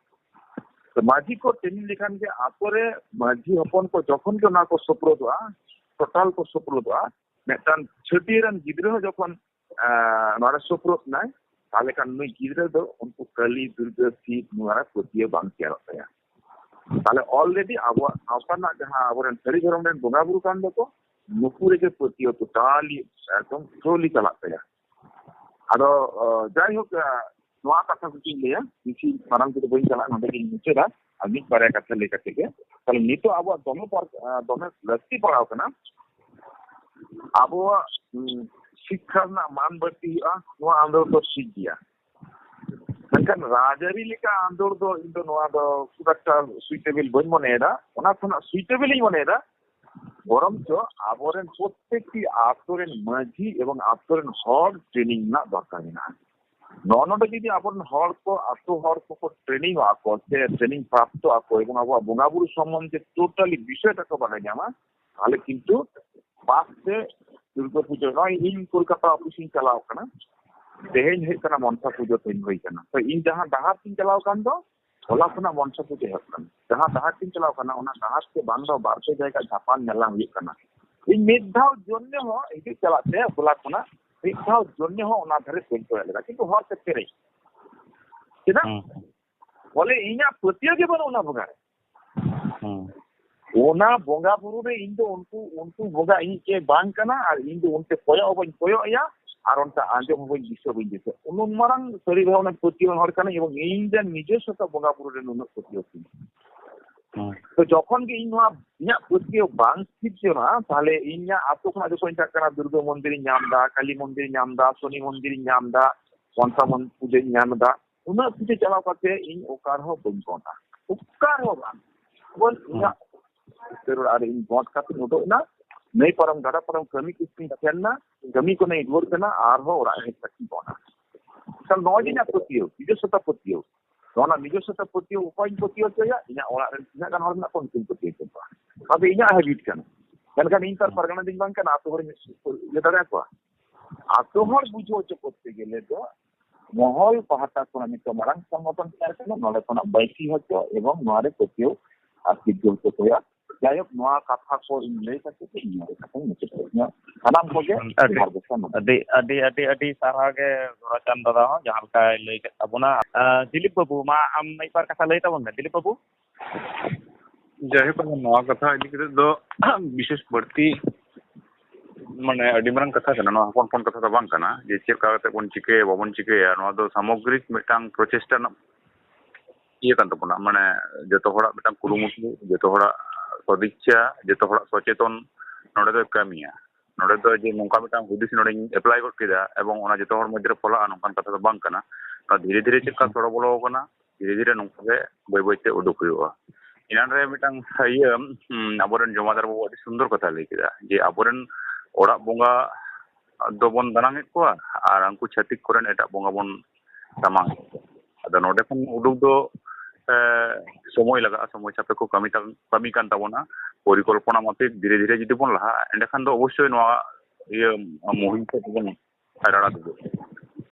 ᱛᱚ ᱢᱟᱹᱡᱷᱤ ᱠᱚ ᱴᱨᱮᱱᱤᱝ ᱞᱮᱠᱷᱟᱱ ᱜᱮ ᱟᱠᱚᱨᱮ ᱢᱟᱹᱡᱷᱤ ᱦᱚᱯᱚᱱ ᱠᱚ ᱡᱚᱠᱷᱚᱱ ᱜᱮ ᱚᱱᱟ ᱠᱚ ᱥᱳᱯᱨᱳᱫᱚᱜᱼᱟ, ᱴᱳᱴᱟᱞ ᱠᱚ ᱥᱳᱯᱨᱳᱫᱚᱜᱼᱟ, ᱢᱤᱫᱴᱟᱝ ᱪᱷᱟᱹᱴᱭᱟᱹᱨ ᱨᱮᱱ ᱜᱤᱫᱽᱨᱟᱹ ᱦᱚᱸ ᱡᱚᱠᱷᱚᱱ ᱟᱸ, ᱱᱚᱣᱟ ᱨᱮ ᱥᱳᱯᱨᱳᱫ ᱱᱟᱭ, ᱛᱟᱦᱞᱮ ᱠᱷᱟᱱ ᱱᱩᱭ ᱜᱤᱫᱽᱨᱟᱹ ᱫᱚ ᱩᱱᱠᱩ ᱠᱟᱹᱞᱤ, ᱫᱩᱨᱜᱟᱹ, ᱥᱤᱵ ᱱᱚᱣᱟ ᱨᱮ ᱯᱟᱹᱛᱭᱟᱹᱣ ᱵᱟᱝ ᱛᱮᱭᱟᱨᱚᱜ ᱛᱟᱭᱟ᱾ ᱛᱟᱦᱞᱮ ᱚᱞᱨᱮᱰᱤ ᱟᱵᱚᱣᱟᱜ ᱥᱟᱶᱛᱟ ᱨᱮᱱᱟᱜ ᱡᱟᱦᱟᱸ ᱟᱵᱚᱨᱮᱱ ᱥᱟᱹᱨᱤ ᱫᱷᱚᱨᱚᱢ ᱨᱮᱱ ᱵᱚᱸᱜᱟ ᱵᱩᱨᱩ ᱠᱟᱱ ᱫᱚᱠᱚ, ᱱᱩᱠᱩ ᱨᱮᱜᱮ ᱯᱟᱹᱛᱭᱟᱹᱣ ᱴᱳᱴᱟᱞᱤ ᱮᱠᱫᱚᱢ ᱴᱳᱴᱟᱞᱤ ᱪᱟᱞᱟᱜ ᱛᱟᱭᱟ᱾ ᱟᱫᱚ, ᱚ, ᱡᱟᱭᱦᱳᱠ, ᱟ, ᱱᱚᱣᱟ ᱠᱟᱛᱷᱟ ᱠᱚᱜᱮᱧ ᱞᱟᱹᱭᱟ, ᱵᱮᱥᱤ ᱢᱟᱨᱟᱝ ᱛᱮᱫᱚ ᱵᱟᱹᱧ ᱪᱟᱞᱟᱜᱼᱟ, ᱱᱚᱰᱮ ᱜᱤᱧ ᱢᱩᱪᱟᱹᱫᱟ᱾ ᱟᱨ ᱢᱤᱫ ᱵᱟᱨᱭᱟ ᱠᱟᱛᱷᱟ ᱞᱟᱹᱭ ᱠᱟᱛᱮ ᱜᱮ, ᱛᱟᱦᱞᱮ ᱱᱤᱛᱚᱜ ᱟᱵᱚᱣᱟᱜ ᱫᱚᱢᱮ ᱯᱟᱨ-, ᱟ, ᱫᱚᱢᱮ ᱞᱟᱹᱠᱛᱤ ᱯᱟᱲᱟᱣ ᱠᱟᱱᱟ ᱟᱵᱚᱣᱟᱜ, ᱩᱸ, ᱥᱤᱠᱠᱷᱟ ᱨᱮᱱᱟᱜ ᱢᱟᱱ ᱵᱟᱹᱲᱛᱤ ᱦᱩᱭᱩᱜᱼᱟ, ᱱᱚᱣᱟ ᱟᱸᱫᱳᱲ ᱫᱚ ᱴᱷᱤᱠ ᱜᱮᱭᱟ᱾ ᱢᱮᱱᱠᱷᱟᱱ ᱨᱟᱡᱽᱟᱹᱨᱤ ᱞᱮᱠᱟ ᱟᱸᱫᱳᱲ ᱫᱚ ᱤᱧ ᱫᱚ ᱱᱚᱣᱟ ᱫᱚ ᱠᱷᱩᱵ ᱮᱠᱴᱟ ᱥᱩᱭᱴᱮᱵᱮᱞ ᱵᱟᱹᱧ ᱢᱚᱱᱮᱭᱮᱫᱟ᱾ ᱚᱱᱟ ᱠᱷᱚᱱᱟᱜ ᱥᱩᱭᱴᱮᱵᱮᱞ ᱤᱧ ᱢᱚᱱᱮᱭᱮᱫᱟ ᱵᱚᱨᱚᱝ ᱪᱚ ᱟᱵᱚᱨᱮᱱ ᱯᱨᱚᱛᱛᱮᱠᱴᱤ ᱟᱛᱳ ᱨᱮᱱ ᱢᱟᱹᱡᱷᱤ ᱮᱵᱚᱝ ᱟᱛᱳ ᱨᱮᱱ ᱦᱚᱲ ᱴᱨᱮᱱᱤᱝ ᱨᱮᱱᱟᱜ ᱫᱚᱨᱠᱟᱨ ᱢᱮᱱᱟᱜᱼᱟ᱾ ᱱᱚᱜᱼᱚ ᱱᱚᱰᱮ ᱡᱩᱫᱤ ᱟᱵᱚᱨᱮᱱ ᱦᱚᱲ ᱠᱚ, ᱟᱛᱳ ᱦᱚᱲ ᱠᱚᱠᱚ ᱴᱨᱮᱱᱤᱝᱚᱜᱼᱟ ᱠᱚ ᱥᱮ ᱴᱨᱮᱱᱤᱝ ᱯᱨᱟᱯᱛᱚᱜᱼᱟ ᱠᱚ ᱮᱵᱚᱝ ᱟᱵᱚᱣᱟᱜ ᱵᱚᱸᱜᱟ ᱵᱩᱨᱩ ᱥᱚᱢᱵᱚᱱᱫᱷᱮ ᱴᱳᱴᱟᱞᱤ ᱵᱤᱥᱚᱭᱴᱟ ᱠᱚ ᱵᱟᱰᱟᱭ ᱧᱟᱢᱟ, ᱛᱟᱦᱞᱮ ᱠᱤᱱᱛᱩ ᱵᱟᱥ ᱛᱮ ᱫᱩᱨᱜᱟᱹ ᱯᱩᱡᱟᱹ, ᱱᱚᱜᱼᱚᱭ ᱤᱧ ᱠᱳᱞᱠᱟᱛᱟ ᱚᱯᱷᱤᱥ ᱤᱧ ᱪᱟᱞᱟᱣ ᱠᱟᱱᱟ, ᱛᱮᱦᱮᱧ ᱦᱩᱭᱩᱜ ᱠᱟᱱᱟ ᱢᱚᱱᱥᱟ ᱯᱩᱡᱟᱹ ᱛᱮᱦᱮᱧ ᱦᱩᱭ ᱠᱟᱱᱟ᱾ ᱛᱚ ᱤᱧ ᱡᱟᱦᱟᱸ ᱰᱟᱦᱟᱨ ᱛᱤᱧ ᱪᱟᱞᱟᱣ ᱠᱟᱱ ᱫᱚ, ᱦᱚᱞᱟ ᱠᱷᱚᱱᱟᱜ ᱢᱚᱱᱥᱟ ᱯᱩᱡᱟᱹ ᱮᱦᱚᱵ ᱠᱟᱱᱟ᱾ ᱡᱟᱦᱟᱸ ᱰᱟᱦᱟᱨ ᱛᱤᱧ ᱪᱟᱞᱟᱣ ᱠᱟᱱᱟ, ᱚᱱᱟ ᱰᱟᱦᱟᱨ ᱛᱮ ᱵᱟᱝ ᱫᱚ ᱵᱟᱨ ᱯᱮ ᱡᱟᱭᱜᱟ ᱡᱷᱟᱯᱟᱱ ᱧᱮᱞ ᱧᱟᱢ ᱦᱩᱭᱩᱜ ᱠᱟᱱᱟ᱾ ᱤᱧ ᱢᱤᱫ ᱫᱷᱟᱣ ᱡᱚᱱᱱᱮ ᱦᱚᱸ ᱦᱤᱡᱩᱜ ᱪᱟᱞᱟᱜ ᱛᱮ ᱦᱚᱞᱟ ᱠᱷᱚᱱᱟᱜ ᱢᱤᱫ ᱫᱷᱟᱣ ᱡᱚᱱᱱᱮ ᱦᱚᱸ ᱚᱱᱟ ᱫᱷᱟᱨᱮ ᱵᱟᱹᱧ ᱠᱚᱭᱚᱜ ᱞᱮᱫᱟ, ᱠᱤᱱᱛᱩ ᱦᱚᱨ ᱛᱮ ᱯᱮᱨᱮᱡ᱾ ᱪᱮᱫᱟᱜ? ᱦᱩᱸ᱾ ᱵᱚᱞᱮ ᱤᱧᱟᱹᱜ ᱯᱟᱹᱛᱭᱟᱹᱣ ᱜᱮ ᱵᱟᱹᱱᱩᱜ ᱚᱱᱟ ᱵᱚᱸᱜᱟ ᱨᱮ᱾ ᱦᱩᱸ᱾ ᱚᱱᱟ ᱵᱚᱸᱜᱟ ᱵᱩᱨᱩ ᱨᱮ ᱤᱧ ᱫᱚ ᱩᱱᱠᱩ, ᱩᱱᱠᱩ ᱵᱚᱸᱜᱟ ᱤᱧᱤᱡ ᱪᱮ ᱵᱟᱝ ᱠᱟᱱᱟ, ᱟᱨ ᱤᱧ ᱫᱚ ᱚᱱᱛᱮ ᱠᱚᱭᱚᱜ ᱦᱚᱸ ᱵᱟᱹᱧ ᱠᱚᱭᱚᱜ ᱮᱭᱟ, ᱟᱨ ᱚᱱᱛᱮ ᱟᱸᱡᱚᱢ ᱦᱚᱸ ᱵᱟᱹᱧ ᱫᱤᱥᱟᱹ ᱵᱟᱹᱧ ᱫᱤᱥᱟᱹ᱾ ᱩᱱᱩᱱ ᱢᱟᱨᱟᱝ ᱥᱟᱹᱨᱤ ᱵᱷᱟᱵᱽᱱᱟ ᱯᱟᱹᱛᱭᱟᱹᱣ ᱦᱚᱲ ᱠᱟᱱᱟᱧ, ᱮᱵᱚᱝ ᱤᱧ ᱨᱮᱱ ᱱᱤᱡᱚᱥᱥᱚᱛᱟ ᱵᱚᱸᱜᱟ ᱵᱩᱨᱩ ᱨᱮ ᱱᱩᱱᱟᱹᱜ ᱯᱟᱹᱛᱭᱟᱹᱣ ᱛᱤᱧ᱾ ᱦᱩᱸ᱾ ᱛᱚ ᱡᱚᱠᱷᱚᱱ ᱜᱮ ᱤᱧ ᱱᱚᱣᱟ ᱤᱧᱟᱹᱜ ᱯᱟᱹᱛᱭᱟᱹᱣ ᱵᱟᱝ ᱥᱤᱨᱡᱚᱱᱟ, ᱛᱟᱦᱞᱮ ᱤᱧᱟᱹᱜ ᱟᱛᱳ ᱠᱷᱚᱱᱟᱜ ᱡᱚᱠᱷᱚᱱ ᱤᱧ ᱪᱟᱞᱟᱜ ᱠᱟᱱᱟ, ᱫᱩᱨᱜᱟᱹ ᱢᱚᱱᱫᱤᱨᱤᱧ ᱧᱟᱢ ᱮᱫᱟ, ᱠᱟᱞᱤ ᱢᱚᱱᱫᱤᱨᱤᱧ ᱧᱟᱢ ᱮᱫᱟ, ᱥᱚᱱᱤ ᱢᱚᱱᱫᱤᱨᱤᱧ ᱧᱟᱢ ᱮᱫᱟ, ᱢᱚᱱᱥᱟ ᱢᱚᱱ-, ᱯᱩᱡᱟᱹᱧ ᱧᱟᱢ ᱮᱫᱟ, ᱩᱱᱟᱹᱜ ᱯᱩᱡᱟᱹ ᱪᱟᱞᱟᱣ ᱠᱟᱛᱮ ᱤᱧ ᱚᱠᱟ ᱨᱮᱦᱚᱸ ᱵᱟᱹᱧ ᱜᱚᱸᱰᱟ, ᱚᱠᱟ ᱨᱮᱦᱚᱸ ᱵᱟᱝ᱾ ᱵᱚᱞ ᱤᱧᱟᱹᱜ ᱩᱛᱟᱹᱨ ᱚᱲᱟᱜ ᱨᱮ ᱤᱧ ᱜᱚᱸᱰ ᱠᱟᱛᱮᱧ ᱩᱰᱩᱠ ᱮᱱᱟ, ᱱᱟᱹᱭ ᱯᱟᱨᱚᱢ ᱜᱟᱰᱟ ᱯᱟᱨᱚᱢ ᱠᱟᱹᱢᱤ ᱠᱤᱥᱛᱤᱧ ᱥᱮᱱ ᱮᱱᱟ, ᱠᱟᱹᱢᱤ ᱠᱷᱚᱱᱤᱧ ᱨᱩᱣᱟᱹᱲ ᱠᱟᱱᱟ, ᱟᱨᱦᱚᱸ ᱚᱲᱟᱜ ᱦᱮᱡ ᱠᱟᱛᱮᱧ ᱜᱚᱸᱰᱟ᱾ ᱠᱷᱟᱱ ᱱᱚᱜᱼᱚᱭ ᱡᱮ ᱤᱧᱟᱹᱜ ᱯᱟᱹᱛᱭᱟᱹᱣ, ᱱᱤᱡᱚᱥᱥᱚᱛᱟ ᱯᱟᱹᱛᱭᱟᱹᱣ, ᱱᱚᱣᱟ ᱨᱮᱱᱟᱜ ᱱᱤᱡᱚᱥᱥᱚᱛᱟ ᱯᱟᱹᱛᱭᱟᱹᱣ ᱚᱠᱚᱭᱤᱧ ᱯᱟᱹᱛᱭᱟᱹᱣ ᱦᱚᱪᱚᱭᱟ? ᱤᱧᱟᱹᱜ ᱚᱲᱟᱜ ᱨᱮᱱ ᱛᱤᱱᱟᱹᱜ ᱜᱟᱱ ᱦᱚᱲ ᱢᱮᱱᱟᱜ ᱠᱚᱣᱟ, ᱩᱱᱠᱩᱧ ᱯᱟᱹᱛᱭᱟᱹᱣ ᱦᱚᱪᱚ ᱠᱚᱣᱟ᱾ ᱚᱱᱟ ᱫᱚ ᱤᱧᱟᱹᱜ ᱦᱮᱵᱤᱴ ᱠᱟᱱᱟ᱾ ᱢᱮᱱᱠᱷᱟᱱ ᱤᱧ ᱛᱚ ᱟᱨ ᱯᱟᱨᱜᱟᱱᱟ ᱫᱚᱧ ᱵᱟᱝ ᱠᱟᱱᱟ, ᱟᱛᱳ ᱦᱚᱲᱤᱧ ᱤᱭᱟᱹ ᱫᱟᱲᱮᱭᱟᱠᱚᱣᱟ? ᱟᱛᱳ ᱦᱚᱲ ᱵᱩᱡᱷᱟᱹᱣ ᱦᱚᱪᱚ ᱠᱚᱨᱛᱮ ᱜᱮᱞᱮ ᱫᱚ ᱢᱚᱦᱚᱞ ᱯᱟᱦᱴᱟ ᱠᱷᱚᱱᱟᱜ ᱱᱤᱛᱚᱜ ᱢᱟᱨᱟᱝ ᱥᱚᱝᱜᱚᱴᱷᱚᱱ ᱛᱮᱭᱟᱨ ᱠᱟᱱᱟ, ᱱᱚᱰᱮ ᱠᱷᱚᱱᱟᱜ ᱵᱟᱹᱭᱥᱤ ᱦᱚᱪᱚ ᱮᱵᱚᱝ ᱱᱚᱣᱟ ᱨᱮ ᱯᱟᱹᱛᱭᱟᱹᱣ ᱟᱨ ᱥᱤᱠᱷᱟᱹᱣ ᱦᱚᱪᱚ ᱠᱚ ᱦᱩᱭᱩᱜᱼᱟ᱾ ᱡᱟᱭᱦᱳᱠ, ᱱᱚᱣᱟ ᱠᱟᱛᱷᱟ ᱠᱚ ᱤᱧ ᱞᱟᱹᱭ ᱠᱟᱛᱮ ᱜᱮ ᱤᱧᱟᱹᱜ ᱠᱟᱛᱷᱟᱧ ᱢᱩᱪᱟᱹᱫ ᱠᱮᱫᱟ᱾ ᱥᱟᱱᱟᱢ ᱠᱚᱜᱮ ᱟᱹᱰᱤ, ᱡᱚᱦᱟᱨ ᱜᱮ ᱥᱟᱱᱟᱢ᱾ ᱟᱹᱰᱤ, ᱟᱹᱰᱤ, ᱟᱹᱰᱤ, ᱟᱹᱰᱤ ᱥᱟᱨᱦᱟᱣ ᱜᱮ ᱜᱚᱨᱚᱪᱟᱸᱫ ᱫᱟᱫᱟ ᱦᱚᱸ ᱡᱟᱦᱟᱸ ᱞᱮᱠᱟᱭ ᱞᱟᱹᱭ ᱠᱮᱫ ᱛᱟᱵᱚᱱᱟ᱾ ᱟᱸ, ᱫᱤᱞᱤᱯ ᱵᱟᱹᱵᱩ, ᱢᱟ ᱟᱢ ᱢᱤᱫ ᱵᱟᱨ ᱠᱟᱛᱷᱟ ᱞᱟᱹᱭ ᱛᱟᱵᱚᱱ ᱢᱮ, ᱫᱤᱞᱤᱯ ᱵᱟᱹᱵᱩ᱾ ᱡᱟᱭᱦᱳᱠ, ᱟᱫᱚ ᱱᱚᱣᱟ ᱠᱟᱛᱷᱟ ᱤᱫᱤ ᱠᱟᱛᱮ ᱫᱚ ᱵᱤᱥᱮᱥ ᱵᱟᱹᱲᱛᱤ, ᱢᱟᱱᱮ, ᱟᱹᱰᱤ ᱢᱟᱨᱟᱝ ᱠᱟᱛᱷᱟ ᱠᱟᱱᱟ, ᱱᱚᱣᱟ ᱦᱚᱯᱚᱱ ᱦᱚᱯᱚᱱ ᱠᱟᱛᱷᱟ ᱫᱚ ᱵᱟᱝ ᱠᱟᱱᱟ ᱡᱮ ᱪᱮᱫ ᱞᱮᱠᱟ ᱠᱟᱛᱮ ᱵᱚᱱ ᱪᱤᱠᱟᱹᱭᱟ, ᱵᱟᱵᱚᱱ ᱪᱤᱠᱟᱹᱭᱟ᱾ ᱱᱚᱣᱟ ᱫᱚ ᱥᱟᱢᱚᱜᱽᱨᱤᱠ ᱢᱤᱫᱴᱟᱝ ᱯᱨᱚᱪᱮᱥᱴᱟ ᱨᱮᱱᱟᱜ ᱤᱭᱟᱹ ᱠᱟᱱ ᱛᱟᱵᱚᱱᱟ, ᱢᱟᱱᱮ, ᱡᱚᱛᱚ ᱦᱚᱲᱟᱜ ᱢᱤᱫᱴᱟᱝ ᱠᱩᱨᱩᱢᱩᱴᱩ, ᱡᱚᱛᱚ ᱦᱚᱲᱟᱜ ᱥᱚᱫᱤᱪᱪᱷᱟ, ᱡᱚᱛᱚ ᱦᱚᱲᱟᱜ ᱥᱚᱪᱮᱛᱚᱱ ᱱᱚᱰᱮ ᱫᱚᱭ ᱠᱟᱹᱢᱤᱭᱟ᱾ ᱱᱚᱰᱮ ᱫᱚ ᱡᱮ ᱱᱚᱝᱠᱟ ᱢᱤᱫᱴᱟᱝ ᱦᱩᱫᱤᱥ ᱱᱚᱰᱮᱧ ᱮᱯᱞᱟᱭ ᱜᱚᱫ ᱠᱮᱫᱟ ᱮᱵᱚᱝ ᱚᱱᱟ ᱡᱚᱛᱚ ᱦᱚᱲ ᱢᱚᱫᱽᱫᱷᱮ ᱨᱮ ᱯᱷᱚᱞᱟᱜᱼᱟ, ᱱᱚᱝᱠᱟᱱ ᱠᱟᱛᱷᱟ ᱫᱚ ᱵᱟᱝ ᱠᱟᱱᱟ᱾ ᱱᱚᱣᱟ ᱫᱷᱤᱨᱮ ᱫᱷᱤᱨᱮ ᱪᱮᱫ ᱞᱮᱠᱟ ᱥᱚᱲᱚ ᱵᱚᱞᱚ ᱟᱠᱟᱱᱟ, ᱫᱷᱤᱨᱮ ᱫᱷᱤᱨᱮ ᱱᱚᱝᱠᱟ ᱜᱮ ᱵᱟᱹᱭ ᱵᱟᱹᱭ ᱛᱮ ᱩᱰᱩᱠ ᱦᱩᱭᱩᱜᱼᱟ᱾ ᱮᱱᱟᱱ ᱨᱮ ᱢᱤᱫᱴᱟᱝ ᱤᱭᱟᱹ, ᱦᱩᱸ, ᱟᱵᱚᱨᱮᱱ ᱡᱚᱢᱟᱫᱟᱨ ᱵᱟᱵᱩ ᱟᱹᱰᱤ ᱥᱩᱱᱫᱚᱨ ᱠᱟᱛᱷᱟᱭ ᱞᱟᱹᱭ ᱠᱮᱫᱟ ᱡᱮ ᱟᱵᱚᱨᱮᱱ ᱚᱲᱟᱜ ᱵᱚᱸᱜᱟ ᱫᱚᱵᱚᱱ ᱫᱟᱱᱟᱝ ᱮᱫ ᱠᱚᱣᱟ ᱟᱨ ᱩᱱᱠᱩ ᱪᱷᱟᱹᱛᱤᱠ ᱠᱚᱨᱮᱱ ᱮᱴᱟᱜ ᱵᱚᱸᱜᱟ ᱵᱚᱱ ᱥᱟᱢᱟᱝ ᱮᱫ ᱠᱚᱣᱟ᱾ ᱟᱫᱚ ᱱᱚᱰᱮ ᱠᱷᱚᱱ ᱩᱰᱩᱠ ᱫᱚ, ᱮ, ᱥᱚᱢᱚᱭ ᱞᱟᱜᱟᱜᱼᱟ, ᱥᱚᱢᱚᱭ ᱥᱟᱯᱮᱠᱷᱚ ᱠᱟᱹᱢᱤ ᱛᱟ-, ᱠᱟᱹᱢᱤ ᱠᱟᱱ ᱛᱟᱵᱚᱱᱟ᱾ ᱯᱚᱨᱤᱠᱚᱞᱯᱚᱱᱟ ᱢᱟᱯᱷᱤᱠ ᱫᱷᱤᱨᱮ ᱫᱷᱤᱨᱮ ᱡᱩᱫᱤ ᱵᱚᱱ ᱞᱟᱦᱟᱜᱼᱟ, ᱮᱸᱰᱮᱠᱷᱟᱱ ᱫᱚ ᱚᱵᱚᱥᱥᱳᱭ ᱱᱚᱣᱟ ᱤᱭᱟᱹ ᱢᱩᱦᱤᱢ ᱥᱮᱫ ᱵᱚᱱ ᱨᱟᱲᱟ ᱫᱩᱜᱩᱜᱼᱟ᱾